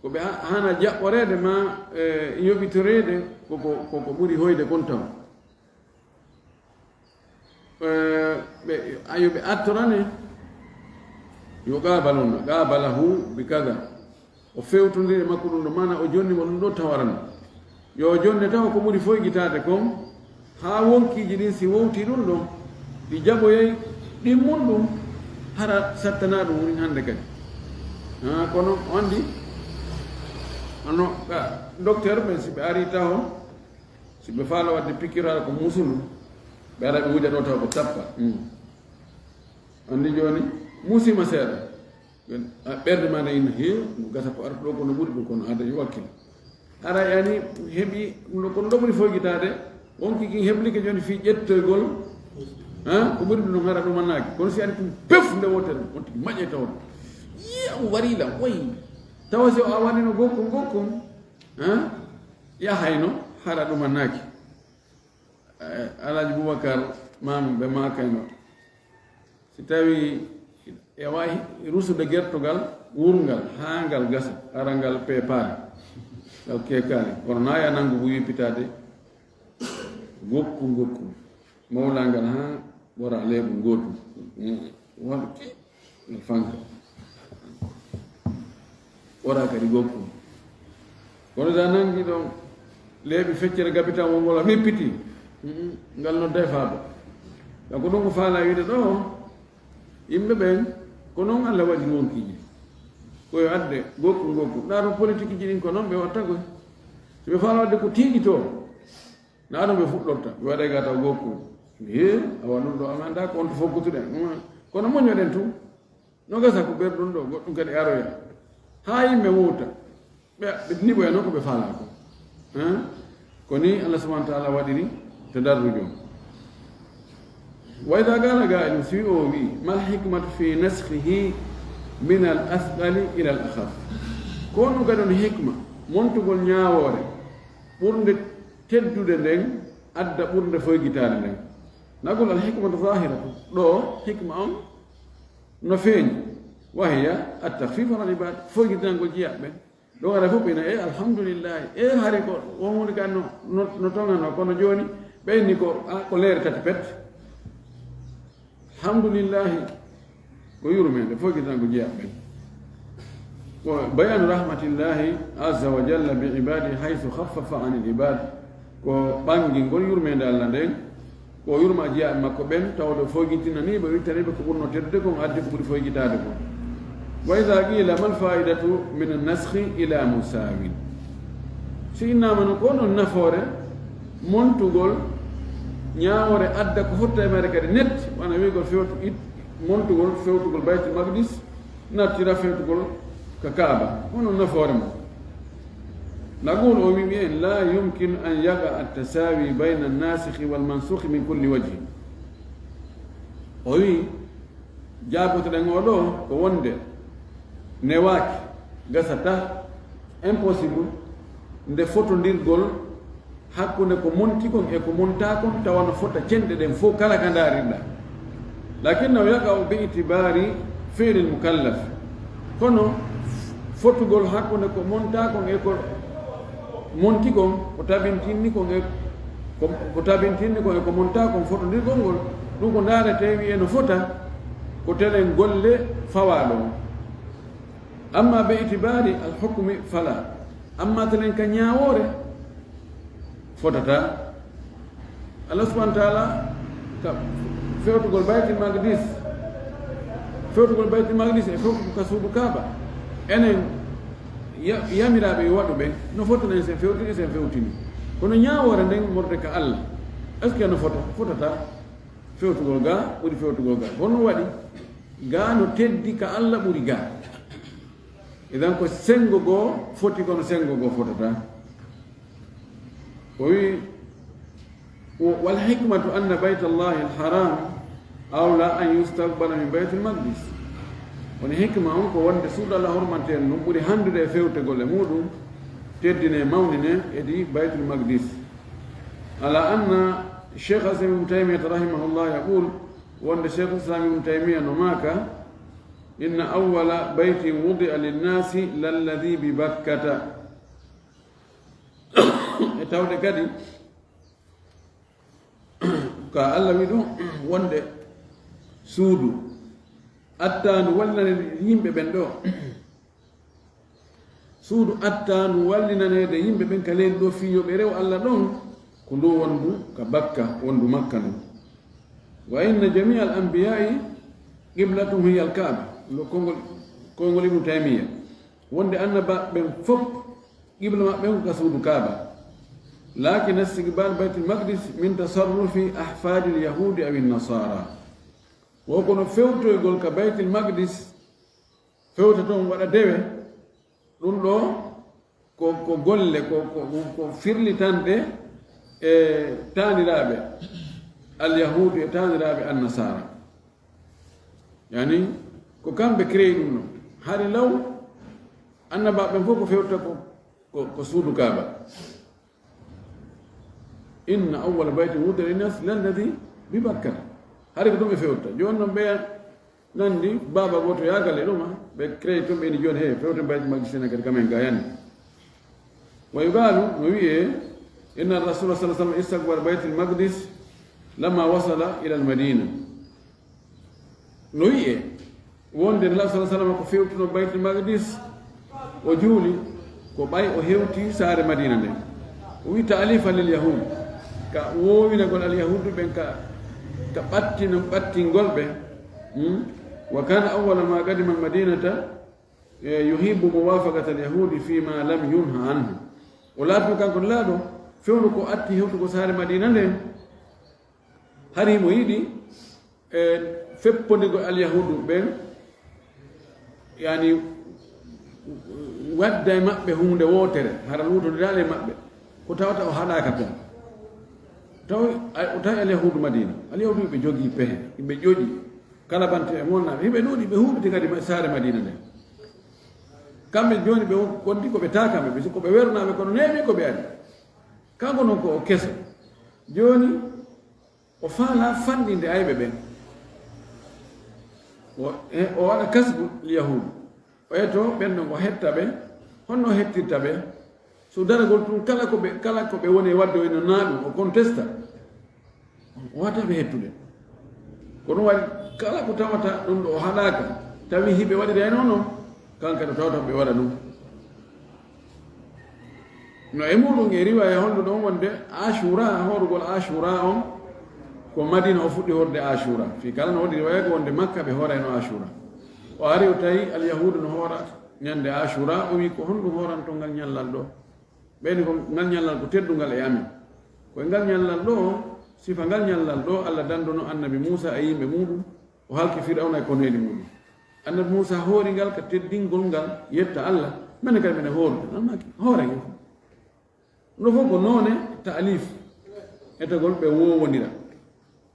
ko ɓe ha-, hana jaɓɓoreede ma, e, yoɓitoreede ko, ko, ko, ko ɓuri hoyde kon taw. Eh, ɓe, ayo ɓe attorane, yo qaabaluna, qaabalahu bi kada. O fewtondiri e makko ɗum ɗo, mana o jonni mo ɗum ɗo tawarano. Yo jonde taw ko ɓuri foygitaade kon, haa wonkiiji ɗin si wowti ɗum ɗon, ɗi jaɓoyay ɗimmun ɗum, hara sattanaa ɗum woni hannde kadi. Ah, kono o anndi, hono ka docteur ɓen, si ɓe arii taho, si ɓe faala waɗde pikiral ko musundu, ɓe ara ɓe wuja ɗo taw ɓe tappa. Hmm. Anndi jooni, musima seeɗa. Ɓen, a, ɓernde ma ne ina heewi, no gasa ko arata ɗo, kono ɓuri ɗum, kono aada yo wakkil. Ara yani heɓi ɗum ɗo, kono ɗo ɓuri foygitaade, on kiki heblike jooni fii ƴettoygol, ha, ko ɓuri ɗum ɗon ara ɗum annaaki. Kono si ari ɗum pef nde wootere, on tigi maƴe taw. Yiya, o wari lan, wayi. Tawa si o awanino gokkun, gokkun, ha, yahayno, hara ɗum annaaki. Eh, Alhaji Boubacar, maam ɓe maakayno. Si tawi e wawi rusude gertogal wurngal haa ngal gasa, hara ngal peepaali, ngal keekaali. Kono na ya nangu bu yippitaade gokku, gokku. Mawla ngal haa wara leeɓu ngootu. Mm. Waɗ ki, no fanka. Wara kadi gokku. Kono sa nangi ɗon leeɓi feccere gabitan won wala mippiti. Mm, ngal nodday faaba. Donc ɗum ko faala wiide ɗo, yimɓe ɓen, ko noon Allah waɗi wonkiiji. Ko yo adde gokku, gokku. Ɗa ɗo politique ji ɗin ko noon ɓe watta koy. Si ɓe faala wadde ko tiiɗi to, na ɗum ɓe fuɗɗorta. Ɓe waɗay ga taw gokku. He, awa ɗum ɗo, ama annda ko on to fokkutuɗen. Mm. Kono moñoɗen tun. No gasa ko ɓerɗum ɗo, goɗɗum kadi aroya. Haa yimɓe wowta. Ɓe, ɓe niɓoya noon ko ɓe faalaa ko. Hein? Ko ni Allah subhanahu wa ta'ala waɗiri tadarruj on. Wa idha qala qa'ilun, si o wi, mal hikmatu fi naskhihi min al athqali ila al akhaf? Ko honɗum kadi on hikma, montugol ñaawoore ɓurnde teddude nden, adda ɓurnde foygitaade nden? Nagol al hikmatu zahiratu, ɗo hikma on no feeñi, wa hiya at takhfif ala al ibad, foygitinangol jiyaaɓe ɓen. Ɗum ara fof ina, e alhamdulillahi, e hari ko on woni kan no, no, no toŋano, kono jooni ɓeyni ko, a, ko leere tati pet. Alhamdulillahi, ko yurmeende, foygitinangol jiyaaɓe ɓen. Ko bayanu rahmatillahi azza wa jalla bi ibadi haythu khaffafa anil ibad, ko ɓangingol yurmeende Allah nden, ko yurma jiyaaɓe makko ɓen, tawde foygitinaniiɓe, wittaniiɓe ko ɓurno teddude kon, addi ko ɓuri foygitaade kon. Wa idha qila mal faidatu min an naskhi ila musawin? Si innaama no ko non nafoore, montugol ñaawoore adda ko fotta e maare kadi net, wano wiigol fewtu it, montugol fewtugol Baytul Maqdis, nattira fewtugol ka Kaaba. Hono nafoore mum? Nagol o wi en, la yumkinu an yaqa at tasawi bayna an nasikhi wal mansukhi min kulli wajhin. O wi, jaabotoɗen o ɗo ko wonde newaaki, gasata, impossible, nde fotondirgol hakkunde ko monti kon e ko monta kon, tawa no fota cenɗe ɗen fof kala ka ndaarirɗa. Lakinnahu yaqa'u bi itibari fi'lil mukallaf. Kono fotugol hakkunde ko monta kon e ko monti kon, ko tabintinni kon e ko, ko tabintinni kon e ko monta kon, fotondirgol ngol, ɗum ko ndaarete wi'e no fota, ko telen golle fawaaɗo on. Amma bi itibari al hukmi fala. Amma telen ka ñaawoore, fotata. Allah subhanahu wa ta'ala ka fewtugol Baytul Maqdis, fewtugol Baytul Maqdis e fewtugol ka suudu Kaaba. Enen ya-, yamiraaɓe yo waɗu ɓe, no fotana en sen fewtini, sen fewtini. Kono ñaawoore nden morde ka Allah. Est-ce que no fota? Fotata. Fewtugol ga ɓuri fewtugol ga. Kono waɗi, ga no teddi ka Allah ɓuri ga. Idan ko sengo goo foti, kono sengo goo fotata. O wi, wal hikmatu anna baytallahi al haram awla an yustaqbala min Baytul Maqdis. Woni hikma on ko wonde suudu Allah hormanteeɗo ɗum ɓuri handude e fewtegol e muɗum, teddine, mawnine, edi Baytul Maqdis. Ala anna Cheikh Islam Ibn Taymiyyah rahimahullah yaqul, wonde Cheikh Islam Ibn Taymiyyah no maaka, inna awwala baytin wudi'a linnasi lalladhi bi Bakkata. E tawde kadi, ka Allah wi ɗum, wonde suudu attaandu wallinani yimɓe ɓen ɗo, suudu atta ndu wallinaneede yimɓe ɓen ka leydi ɗo fii yo ɓe rew Alla ɗon, ko ndu wondu ka Bakka, wondu Makka ndun. Wa inna jamia al anbiyai qiblatuhum hiya al Kaaba, lo konngol, konngol Ibnu Taymiya. Wonde annabaaɓe ɓen fof, qibla maɓɓe on ko ka suudu Kaaba. Lakin istiqbal Baytul Maqdis min tasarrufi ahfadil yahudi aw nasara. Wo kono fewtoygol ka Baytul Maqdis, fewta ton waɗa dewe, ɗum ɗo ko, ko golle, ko, ko, ko firlitanɗe e taaniraaɓe Alyahuudu e taaniraaɓe Annasaara. Yani, ko kamɓe créé ɗum ɗon. Hari law, annabaaɓe ɓen fof ko fewta ko, ko, ko suudu Kaaba. Inna awwala baytin wudi'a linnas lalladhi bi Bakkata. Hari ko ɗum ɓe fewta. Jooni non ɓe nandi baaba gooto yaagal e ɗum, ha? Ɓe créé ɗum, ɓe ni jooni, he, fewte Baytul Maqdis en kadi kamen ga yani. Wa yuqalu, no wi'e, inna Rasulullah sallallahu alaihi wasallam istaqbala Baytul Maqdis lamma wasala ila al-Madina. No wi'e wonde Nulaaɗo sallallahu alaihi wasallam ko fewtuno Baytul Maqdis, o juuli ko ɓay o hewti saare Madina nden. O wi'i ta'lifan lil yahud, ka woowinagol al yahudu ɓen, ka, ka ɓattino, ɓattingol ɓe. Hmm? Wa kana awwala ma qadima al madinata, eh, yuhibbu muwafaqata al yahudi fi ma lam yunha anhu. O laatino kanko Nulaaɗo fewndo ko atti hewtugol saare Madina nden. Hari mo yiɗi, e, feppondigol Alyahuudu ɓen, yani, wadda e maɓɓe huunde wootere, hara luutondiraali e maɓɓe, ko tawata o haɗaaka kon. Taw, a, o tawi Alyahuudu Madina. Alyahuudu ɓe jogii pehe, ɓe ƴoƴi, kala bante e monnaaɓe, hiɓe ɗuuɗi, ɓe huuɓiti kadi ma-, saare Madina nden. Kamɓe jooni ɓe won-, wondi ko ɓe taa kamɓe, ɓe si ko ɓe wernaaɓe, kono neeɓi ko ɓe ari. Kanko non ko o keso. Jooni, o faalaa fanɗinde ayɓe ɓen. O, e, o waɗa kasbu Yahuudu. O eto ɓen ɗon, o hetta ɓe. Honno o hettirta ɓe? So daragol tun, kala ko ɓe, kala ko ɓe woni e waɗde, o ina naa ɗum, o contesta. O waɗata ɓe hettude. Ko ɗum waɗi, kala ko tawata ɗum ɗo o haɗaaka, tawi hiɓe waɗirayno non, kanko kadi o tawata ɓe waɗa ɗum. No e muɗum e riwaya holluɗo on wonde Ashura, hoorugol Ashura on, ko Madina o fuɗɗi hoorde Ashura. Fii kala no woodi riwaya ko wonde Makka ɓe hoorayno Ashura. O ari o tawi Alyahuudu no hoora ñande Ashura, o wi, "Ko honɗum hooranton ngal ñallal ɗo?" Ɓe ni, "Ko ngal ñallal ko teddungal e amen. Ko e ngal ñallal ɗo, sifa ngal ñallal ɗo, Alla danduno Annabi Muusa e yimɓe muɗum, o halki Firawna e koneeli muɗum. Annabi Muusa hoori ngal ka teddingol ngal, yetta Alla, menen kadi menen hoorude." Ngal maaki, "Hoore ngal." No fof ko noone ta'lif, etagol ɓe wowondira,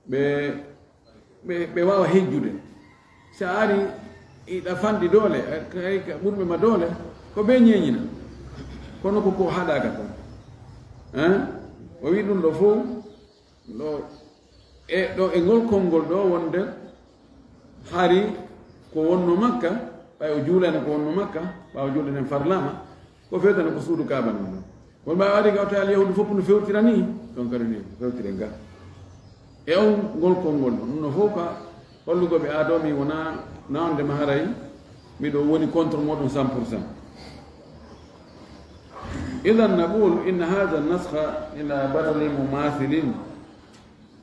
ɓe, ɓe, ɓe waawa hejjude. Si a ari, iɗa fanɗi doole, kay ka ɓurɓe ma doole, ko ɓe ñeeñina. Kono ko ko haɗaaka kon. Hein? O wi ɗum ɗo fof, ɗo, e, ɗo e ngol konngol ɗo wonde hari ko wonno Makka, ɓay o juulani ko wonno Makka, ɓaawo juulde nden farlaama, ko fewtano ko suudu Kaaba non ɗon. Kono ɓay o ari ga o tawi Alyahuudu fof no fewtira ni, ɗon kadi ni fewtiren ga. E on ngol konngol ɗon, ɗum no fof ka hollugol ɓe, "Aa ɗo mi wonaa nawande ma haray, miɗo woni contre moɗon cent pour cent." Idan naqulu inna hadha naskha ila badali mumathilin.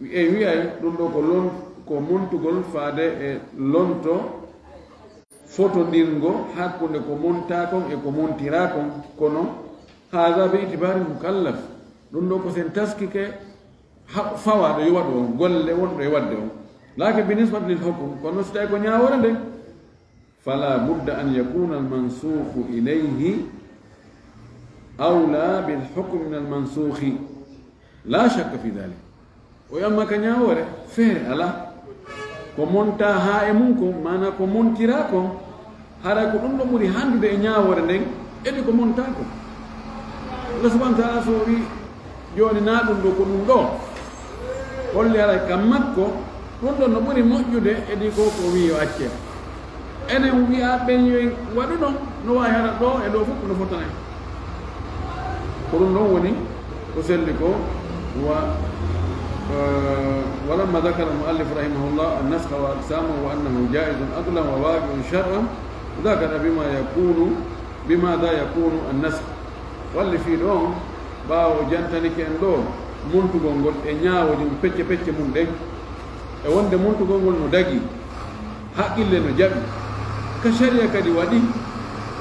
En wi'ay ɗum ɗo ko lon-, ko montugol faade e lonto fotondirngo hakkunde ko montaa kon e ko montiraa kon, kono haada bi itibari mukallaf, ɗum ɗo ko sen taskike ha-, fawaaɗo yo waɗu on, golle wonɗo e waɗde on. Lakin bi nisbati lil hukum, kono so tawi ko ñaawoore nde, fala budda an yakuna al mansukhu ilayhi awla bil hukmi min al mansukhi. La shakka fi dhalik. O yamma ka ñaawoore, feere alaa. Ko montaa haa e mum kon, maanaa ko montiraa kon, haray ko ɗum ɗo ɓuri hanndude e ñaawoore nden, edi ko montaa kon. Allah subhanahu wa ta'ala so o wi, jooni naa ɗum ɗo, ko ɗum ɗo. Holli haray ka makko, ɗum ɗon no ɓuri moƴƴude edi ko ko wi yo accee. Enen wi'aa ɓen yo en waɗu ɗon, no waawi hara ɗo e ɗo fof no fotana en. Ko ɗum ɗon woni ko selli ko wa, eh, walamma dhakara al-mu'allif rahimahullah an-naskha wa aqsamahu wa annahu jaizun aqlan wa waqi'un shar'an, dhakara bima yakunu Bimada yakunu annasakh. Walli fii ɗo on, ɓaawo o jantanike en ɗo montugol ngol e ñaawooje mum pecce pecce mum ɗen, e wonde montugol ngol no dagii, haqqille no jaɓi, ka sharia kadi waɗi,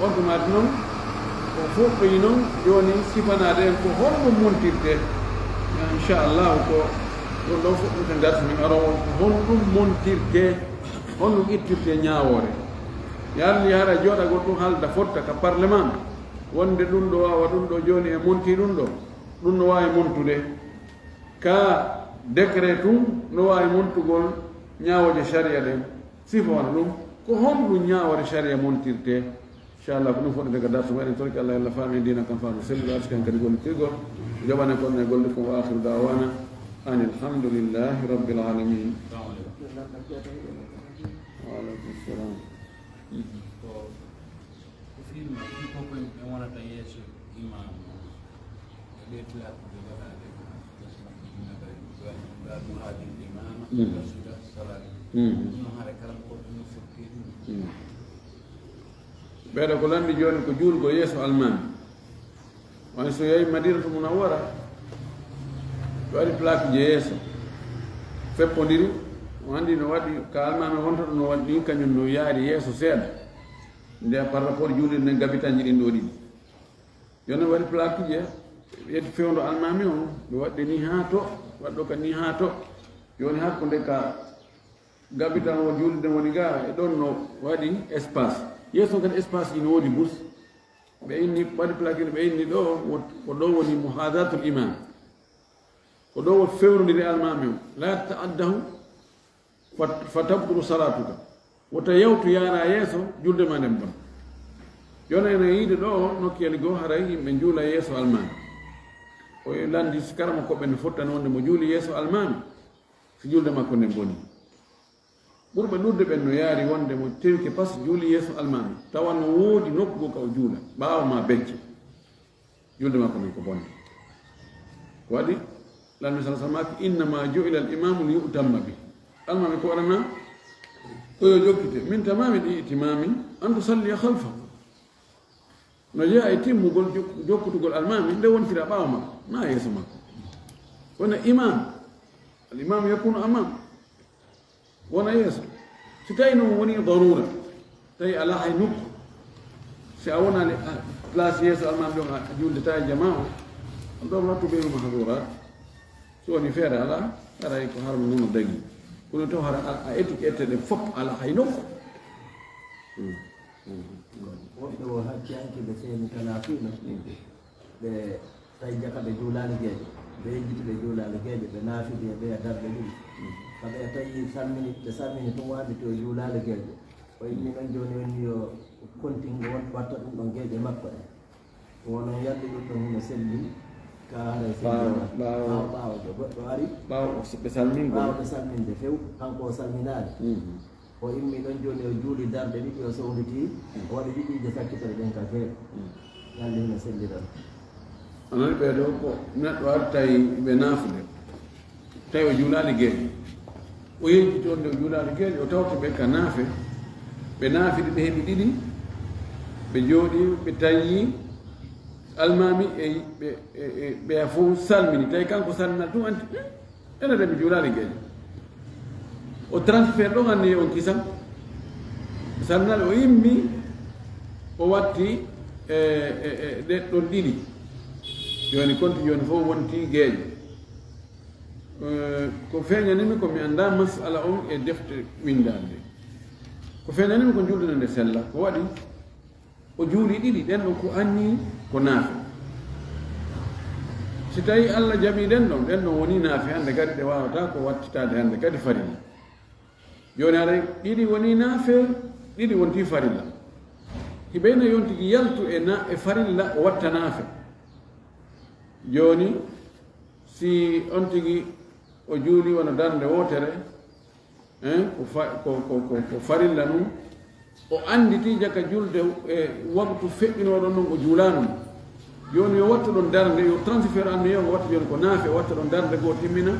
on tuma non o fuɗɗoyi non jooni sifanaade en ko honɗum montirtee. Inchallahu ko ɗum ɗo fuɗɗirten darsi men aroowo on, ko honɗum montirtee, honɗum ittirtee ñaawoore. Yarli hara jooɗagol ɗum haalda fotta ka parlement, wonde ɗum ɗo waawa ɗum ɗo jooni e monti ɗum ɗo, ɗum no waawi montude. Ka décret tun no waawi montugol ñaawooje sharia ɗen. Sifa wano ɗum, ko honɗum ñaawoore sharia montirtee? Inchallah, ko ɗum fuɗɗete ka darsu meɗen, torki Allah, Allah faami en diina kan faamu selluɗo, arsiki en kadi gollitirgol, jaɓane kon e golle kon, wa akhiru da'wana anil hamdulillahi rabbil alamin. Wa alaikum salam. Ko firma ɗi fof ko ɓe wonata yeeso imam o. E ɗe plaque ɓe waɗaade. Babu hadil imama, Mm. Rasula, salatu. Mm. Ɗum noon hara kala ko ɗum fotti ɗum. Mm. Ɓeeɗo ko lanndi jooni ko juulgo yeeso almaami. Wani so yehi Madinatu Munawwara, ɓe waɗi plaque je yeeso. Feppondiri, o anndi no waɗi, ka almaami wonta ɗum no waɗi ɗin, kañum no yaari yeeso seeɗa. Nde par rapport juulirde nden gabitanji ɗin ɗo ɗiɗi. Yo ne waɗi plaque je, yetti fewndo almaami on, ɓe waɗde ni haa to, waɗɗo ka ni haa to. Yo ne hakkunde ka gabitan o juulirde woni ga, e ɗon no waɗi espace. Yeeso kadi espace ji no woodi bus. Ɓe inni, waɗi plaque ɓe inni ɗo, wo-, ko ɗo woni muhadatul imam. Ko ɗo woni fewrondiri almaami on. La ta'addahu fa, fa tabtulu salatuka. Wota yawtu yaara yeeso, julde ma nden bon. Yo ne ene yiide ɗo, nokkiyel goo, haray yimɓe juula yeeso almaami. O lanndi si karama ko ɓen fottani wonde mo juuli yeeso almaami, si julde makko nden boni. Ɓurɓe ɗuuɗde ɓen no yaari wonde mo tewike pas juuli yeeso almaami, tawa no woodi nokku goo ka o juula, ɓaawo ma becce. Julde makko nden ko bonde. Ko waɗi, Laamɗo sala sallam maaki, "Innama ju'ila al-imamu li yu'tamma bi." Almaami ko waɗana ko yo jokkite. Min tamami al-i'timami an tusalliya khalfahu. No jeyaa e timmugol jok-, jokkutugol almaami nde wontira ɓaawo makko, na yeeso makko. Kono imam, al-imam yakunu amam. Wona yeeso. Si tawi noon woni darura, tawi alaa hay nokku, si a wonaali, ah, place yeeso almaami ɗon, a juuldata e jamaa o, on ɗon wattu ɓe mahdurat. So woni feere alaa, haray ko harma noon o dagi. Kono taw hara a, a étiquette ɗe fof alaa hay nokku. Hmm. Hmm. Woɓɓe o hacci hanki ɓe seeni kana fii no. Hmm. Ɓe tawi jaka ɓe juulaali geeƴe, ɓe yejjiti ɓe juulaali geeƴe, ɓe naafidi e ɓeya darɗe ɗiɗi. Ka ɓe tawi salmini, ɓe salmini tun waɗi to juulaali geeƴe. O inni noon jooni woni yo kontingo won watta ɗum ɗon geeƴe makko ɗe. Wono yalli ɗum ɗon hino selli, ka haray selli. Ɓaawo, ɓaawo. Ɓaawo, ɓaawo ɗo goɗɗo ari. Ɓaawo o s-, ɓe salmingol. Ɓaawo ɓe salminde few, kanko o salminaali. Mhm. O immi ɗon jooni, o juuli darɗe ɗiɗi, o sownditi, o waɗi ɗiɗiije sakkitore ɗen ka feere. Yalli hino selli ɗon. A nani ɓee ɗoo ko neɗɗo ari tawi ɓe naafude, tawi o juulaali geeƴe. O yejjiti on nde o juulaali geeƴe, o tawti ɓe ka naafe. Ɓe naafidi, ɓe heɓi ɗiɗi, ɓe jooɗi, ɓe tawi almaami e ɓe, e, e, ɓe fof salmini. Tawi kanko salminal tun anti, "Hmm, ene de mi juulaali geeƴe." O transfert ɗon anniye on kisan. Salminal o immi, o watti, e, e, e, ɗe ɗon ɗiɗi. Jooni konti jooni fof wonti geeƴe. Eh, ko feeñanimi ko mi anndaa masala on e defte winndaande. Ko feeñanimi ko juulde nde sella. Ko waɗi? O juuli ɗiɗi, ɗen ɗon ko anni ko naafe. Si tawi Allah jaɓi ɗen ɗon, ɗen ɗon woni naafe hannde kadi ɗe waawata ko wattitaade hannde kadi farilla. Jooni haray ɗiɗi woni naafe, ɗiɗi wonti farilla. Hiɓeyna yontigi yaltu e na-, e farilla o watta naafe. Jooni si on tigi o juuli wano darnde wootere, hein, ko fa-, ko, ko, ko, ko farilla nun, o annditi jaka julde e waktu feƴƴinooɗo non o juulaano mo. Jooni yo wattu ɗon darnde, yo transfert anniye o watta jooni ko naafe, o watta ɗon darnde goo timmina,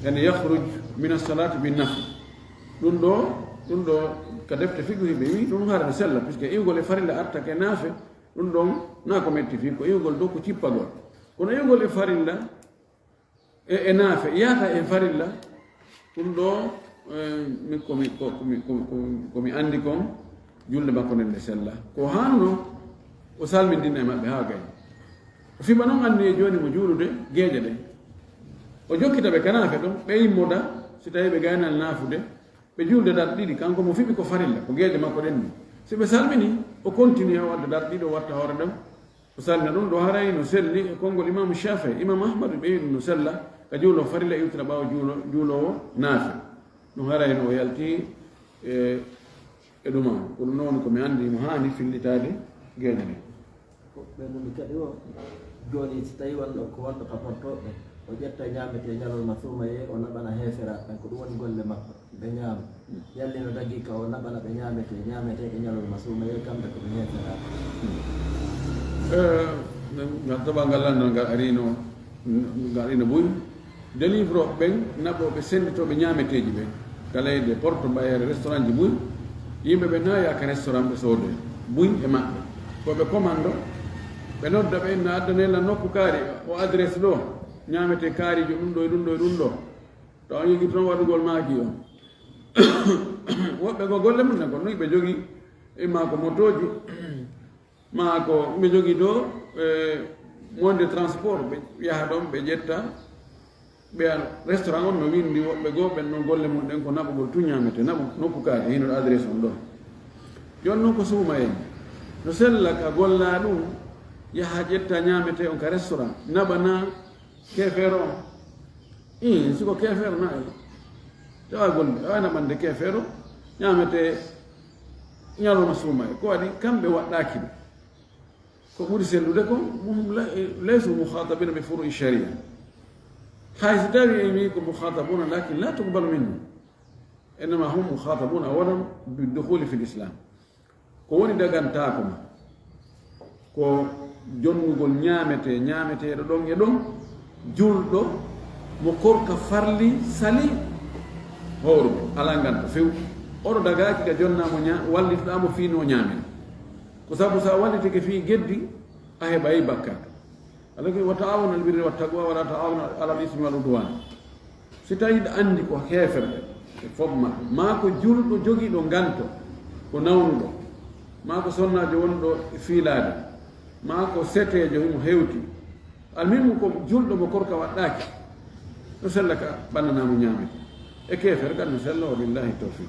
yani yakhruj min as-salati bin nafl. Ɗum ɗo, ɗum ɗo ka defte fiqh ɓe wi ɗum hara no sella, puisque iwgol e farilla artake naafe, Ɗum ɗon na ko metti fii, ko iwgol dow ko cippagol. Kono iwgol e farilla, e, e naafe, yaata e farilla, ɗum ɗo, eh, min ko mi, ko, ko mi, ko, ko, ko mi anndi kon, julde makko nden nde sella. Ko hanno o salmindina e maɓɓe haa gay. O fiɓa non anniye jooni mo juulude geeƴe ɗen. O jokkita ɓe ka naafe ɗon, ɓe immoda, si tawi ɓe gaynal naafude, ɓe juulde darɗe ɗiɗi, kanko mo fiɓi ko farilla, ko geeƴe makko ɗen ni. Si ɓe salmini, o continue o wadda darɗe ɗiɗi, o watta hoore ɗon, o salmina ɗum ɗo haray no selli e konngol Imaamu Shaafi'i. Imaamu Ahmadu ɓe wi'i ɗum no sella ka juulo farilla iwtira ɓaawo juulo, juuloowo naafe. Ɗum haray no o yalti e, e ɗuma. Ko ɗum noon ko mi anndi mo haani fillitaade geeƴe ɗen. Ko ɓe numi kadi o, jooni si tawi wonɗo ko wonɗo ka portooɓe, o ƴetta ñaametee ñalorma suumayee, o naɓana heeferaaɓe ɓen, ko ɗum woni golle makko, ɓe ñaama. Yalli no dagii ka o naɓana ɓe ñaametee, ñaametee ɓe ñalorma suumayee, kamɓe ko ɓe heeferaaɓe. Eh, ngal toɓa ngal lanndal ngal arino, ngal arino buy. Délivre ɓen naɓooɓe, sennditooɓe ñaameteeji ɓen ka leyɗe Porto, mbayeere restaurantji buy. Yimɓe ɓe naaya ka restaurant ɓe soodoya buy e maɓɓe. Ko ɓe commando, ɓe nodda ɓe, na addane la nokku kaari, o adresse ɗo, ñaametee kaariijo ɗum ɗo e ɗum ɗo e ɗum ɗo. Tawa on yogii toon waɗugol maaki on. Woɓɓe ko golle mum ne ko noon ɓe jogii, imma ko motooji, maa ko ɓe jogii ɗo, eh, monde transport, ɓe yaha ɗon, ɓe ƴetta, ɓe ara. Restaurant on no winndi woɓɓe goo, ɓen noon golle mum ɗen ko naɓugol tun ñaametee, naɓu nokku kaari, hino adresse on ɗon. Jooni noon ko suuma en. No sella ka golla ɗum, yaha ƴetta ñaametee on ka restaurant, naɓana keefeero on. Ii, si ko keefeero na, tawa golle, awa naɓande keefeero, ñaametee ñalorma suumayee. Ko waɗi, kamɓe waɗɗaaki ɗum. Ko ɓuri sellude ko, hum la-, laysu mukhatabina bi furu'i sharia. Hay si tawi en wi ko mukhatabuna, lakin la tuqbalu minhum. Innama hum mukhatabuna awalan bi dukhuli fil islam. Ko woni dagantaako ma, ko jonnugol ñaametee, ñaameteeɗo ɗon e ɗon, julɗo mo korka farli sali hoorude, alaa nganto few. Oɗo dagaaki ka jonnaa mo ña-, wallitoɗaa mo fii no ñaamira. Ko sabu so a wallitike fii geddi, a heɓay bakkaatu. Allah ke, "Wa ta'awanu alal birri wat taqwa, wa la ta'awanu alal ismi wal udwan." Si tawi hiɗa anndi ko heeferɓe, ɓe fof maɓɓe, maa ko julɗo jogiiɗo nganto, ko nawnuɗo, maa ko sonnaajo wonɗo e fiilaade, maa ko seteejo himo hewti, almuhimmu ko julɗo mo korka waɗɗaaki, no sella ka ɓannanaa mo ñaamete. E keefere kan no sella, wa billahi tawfiq.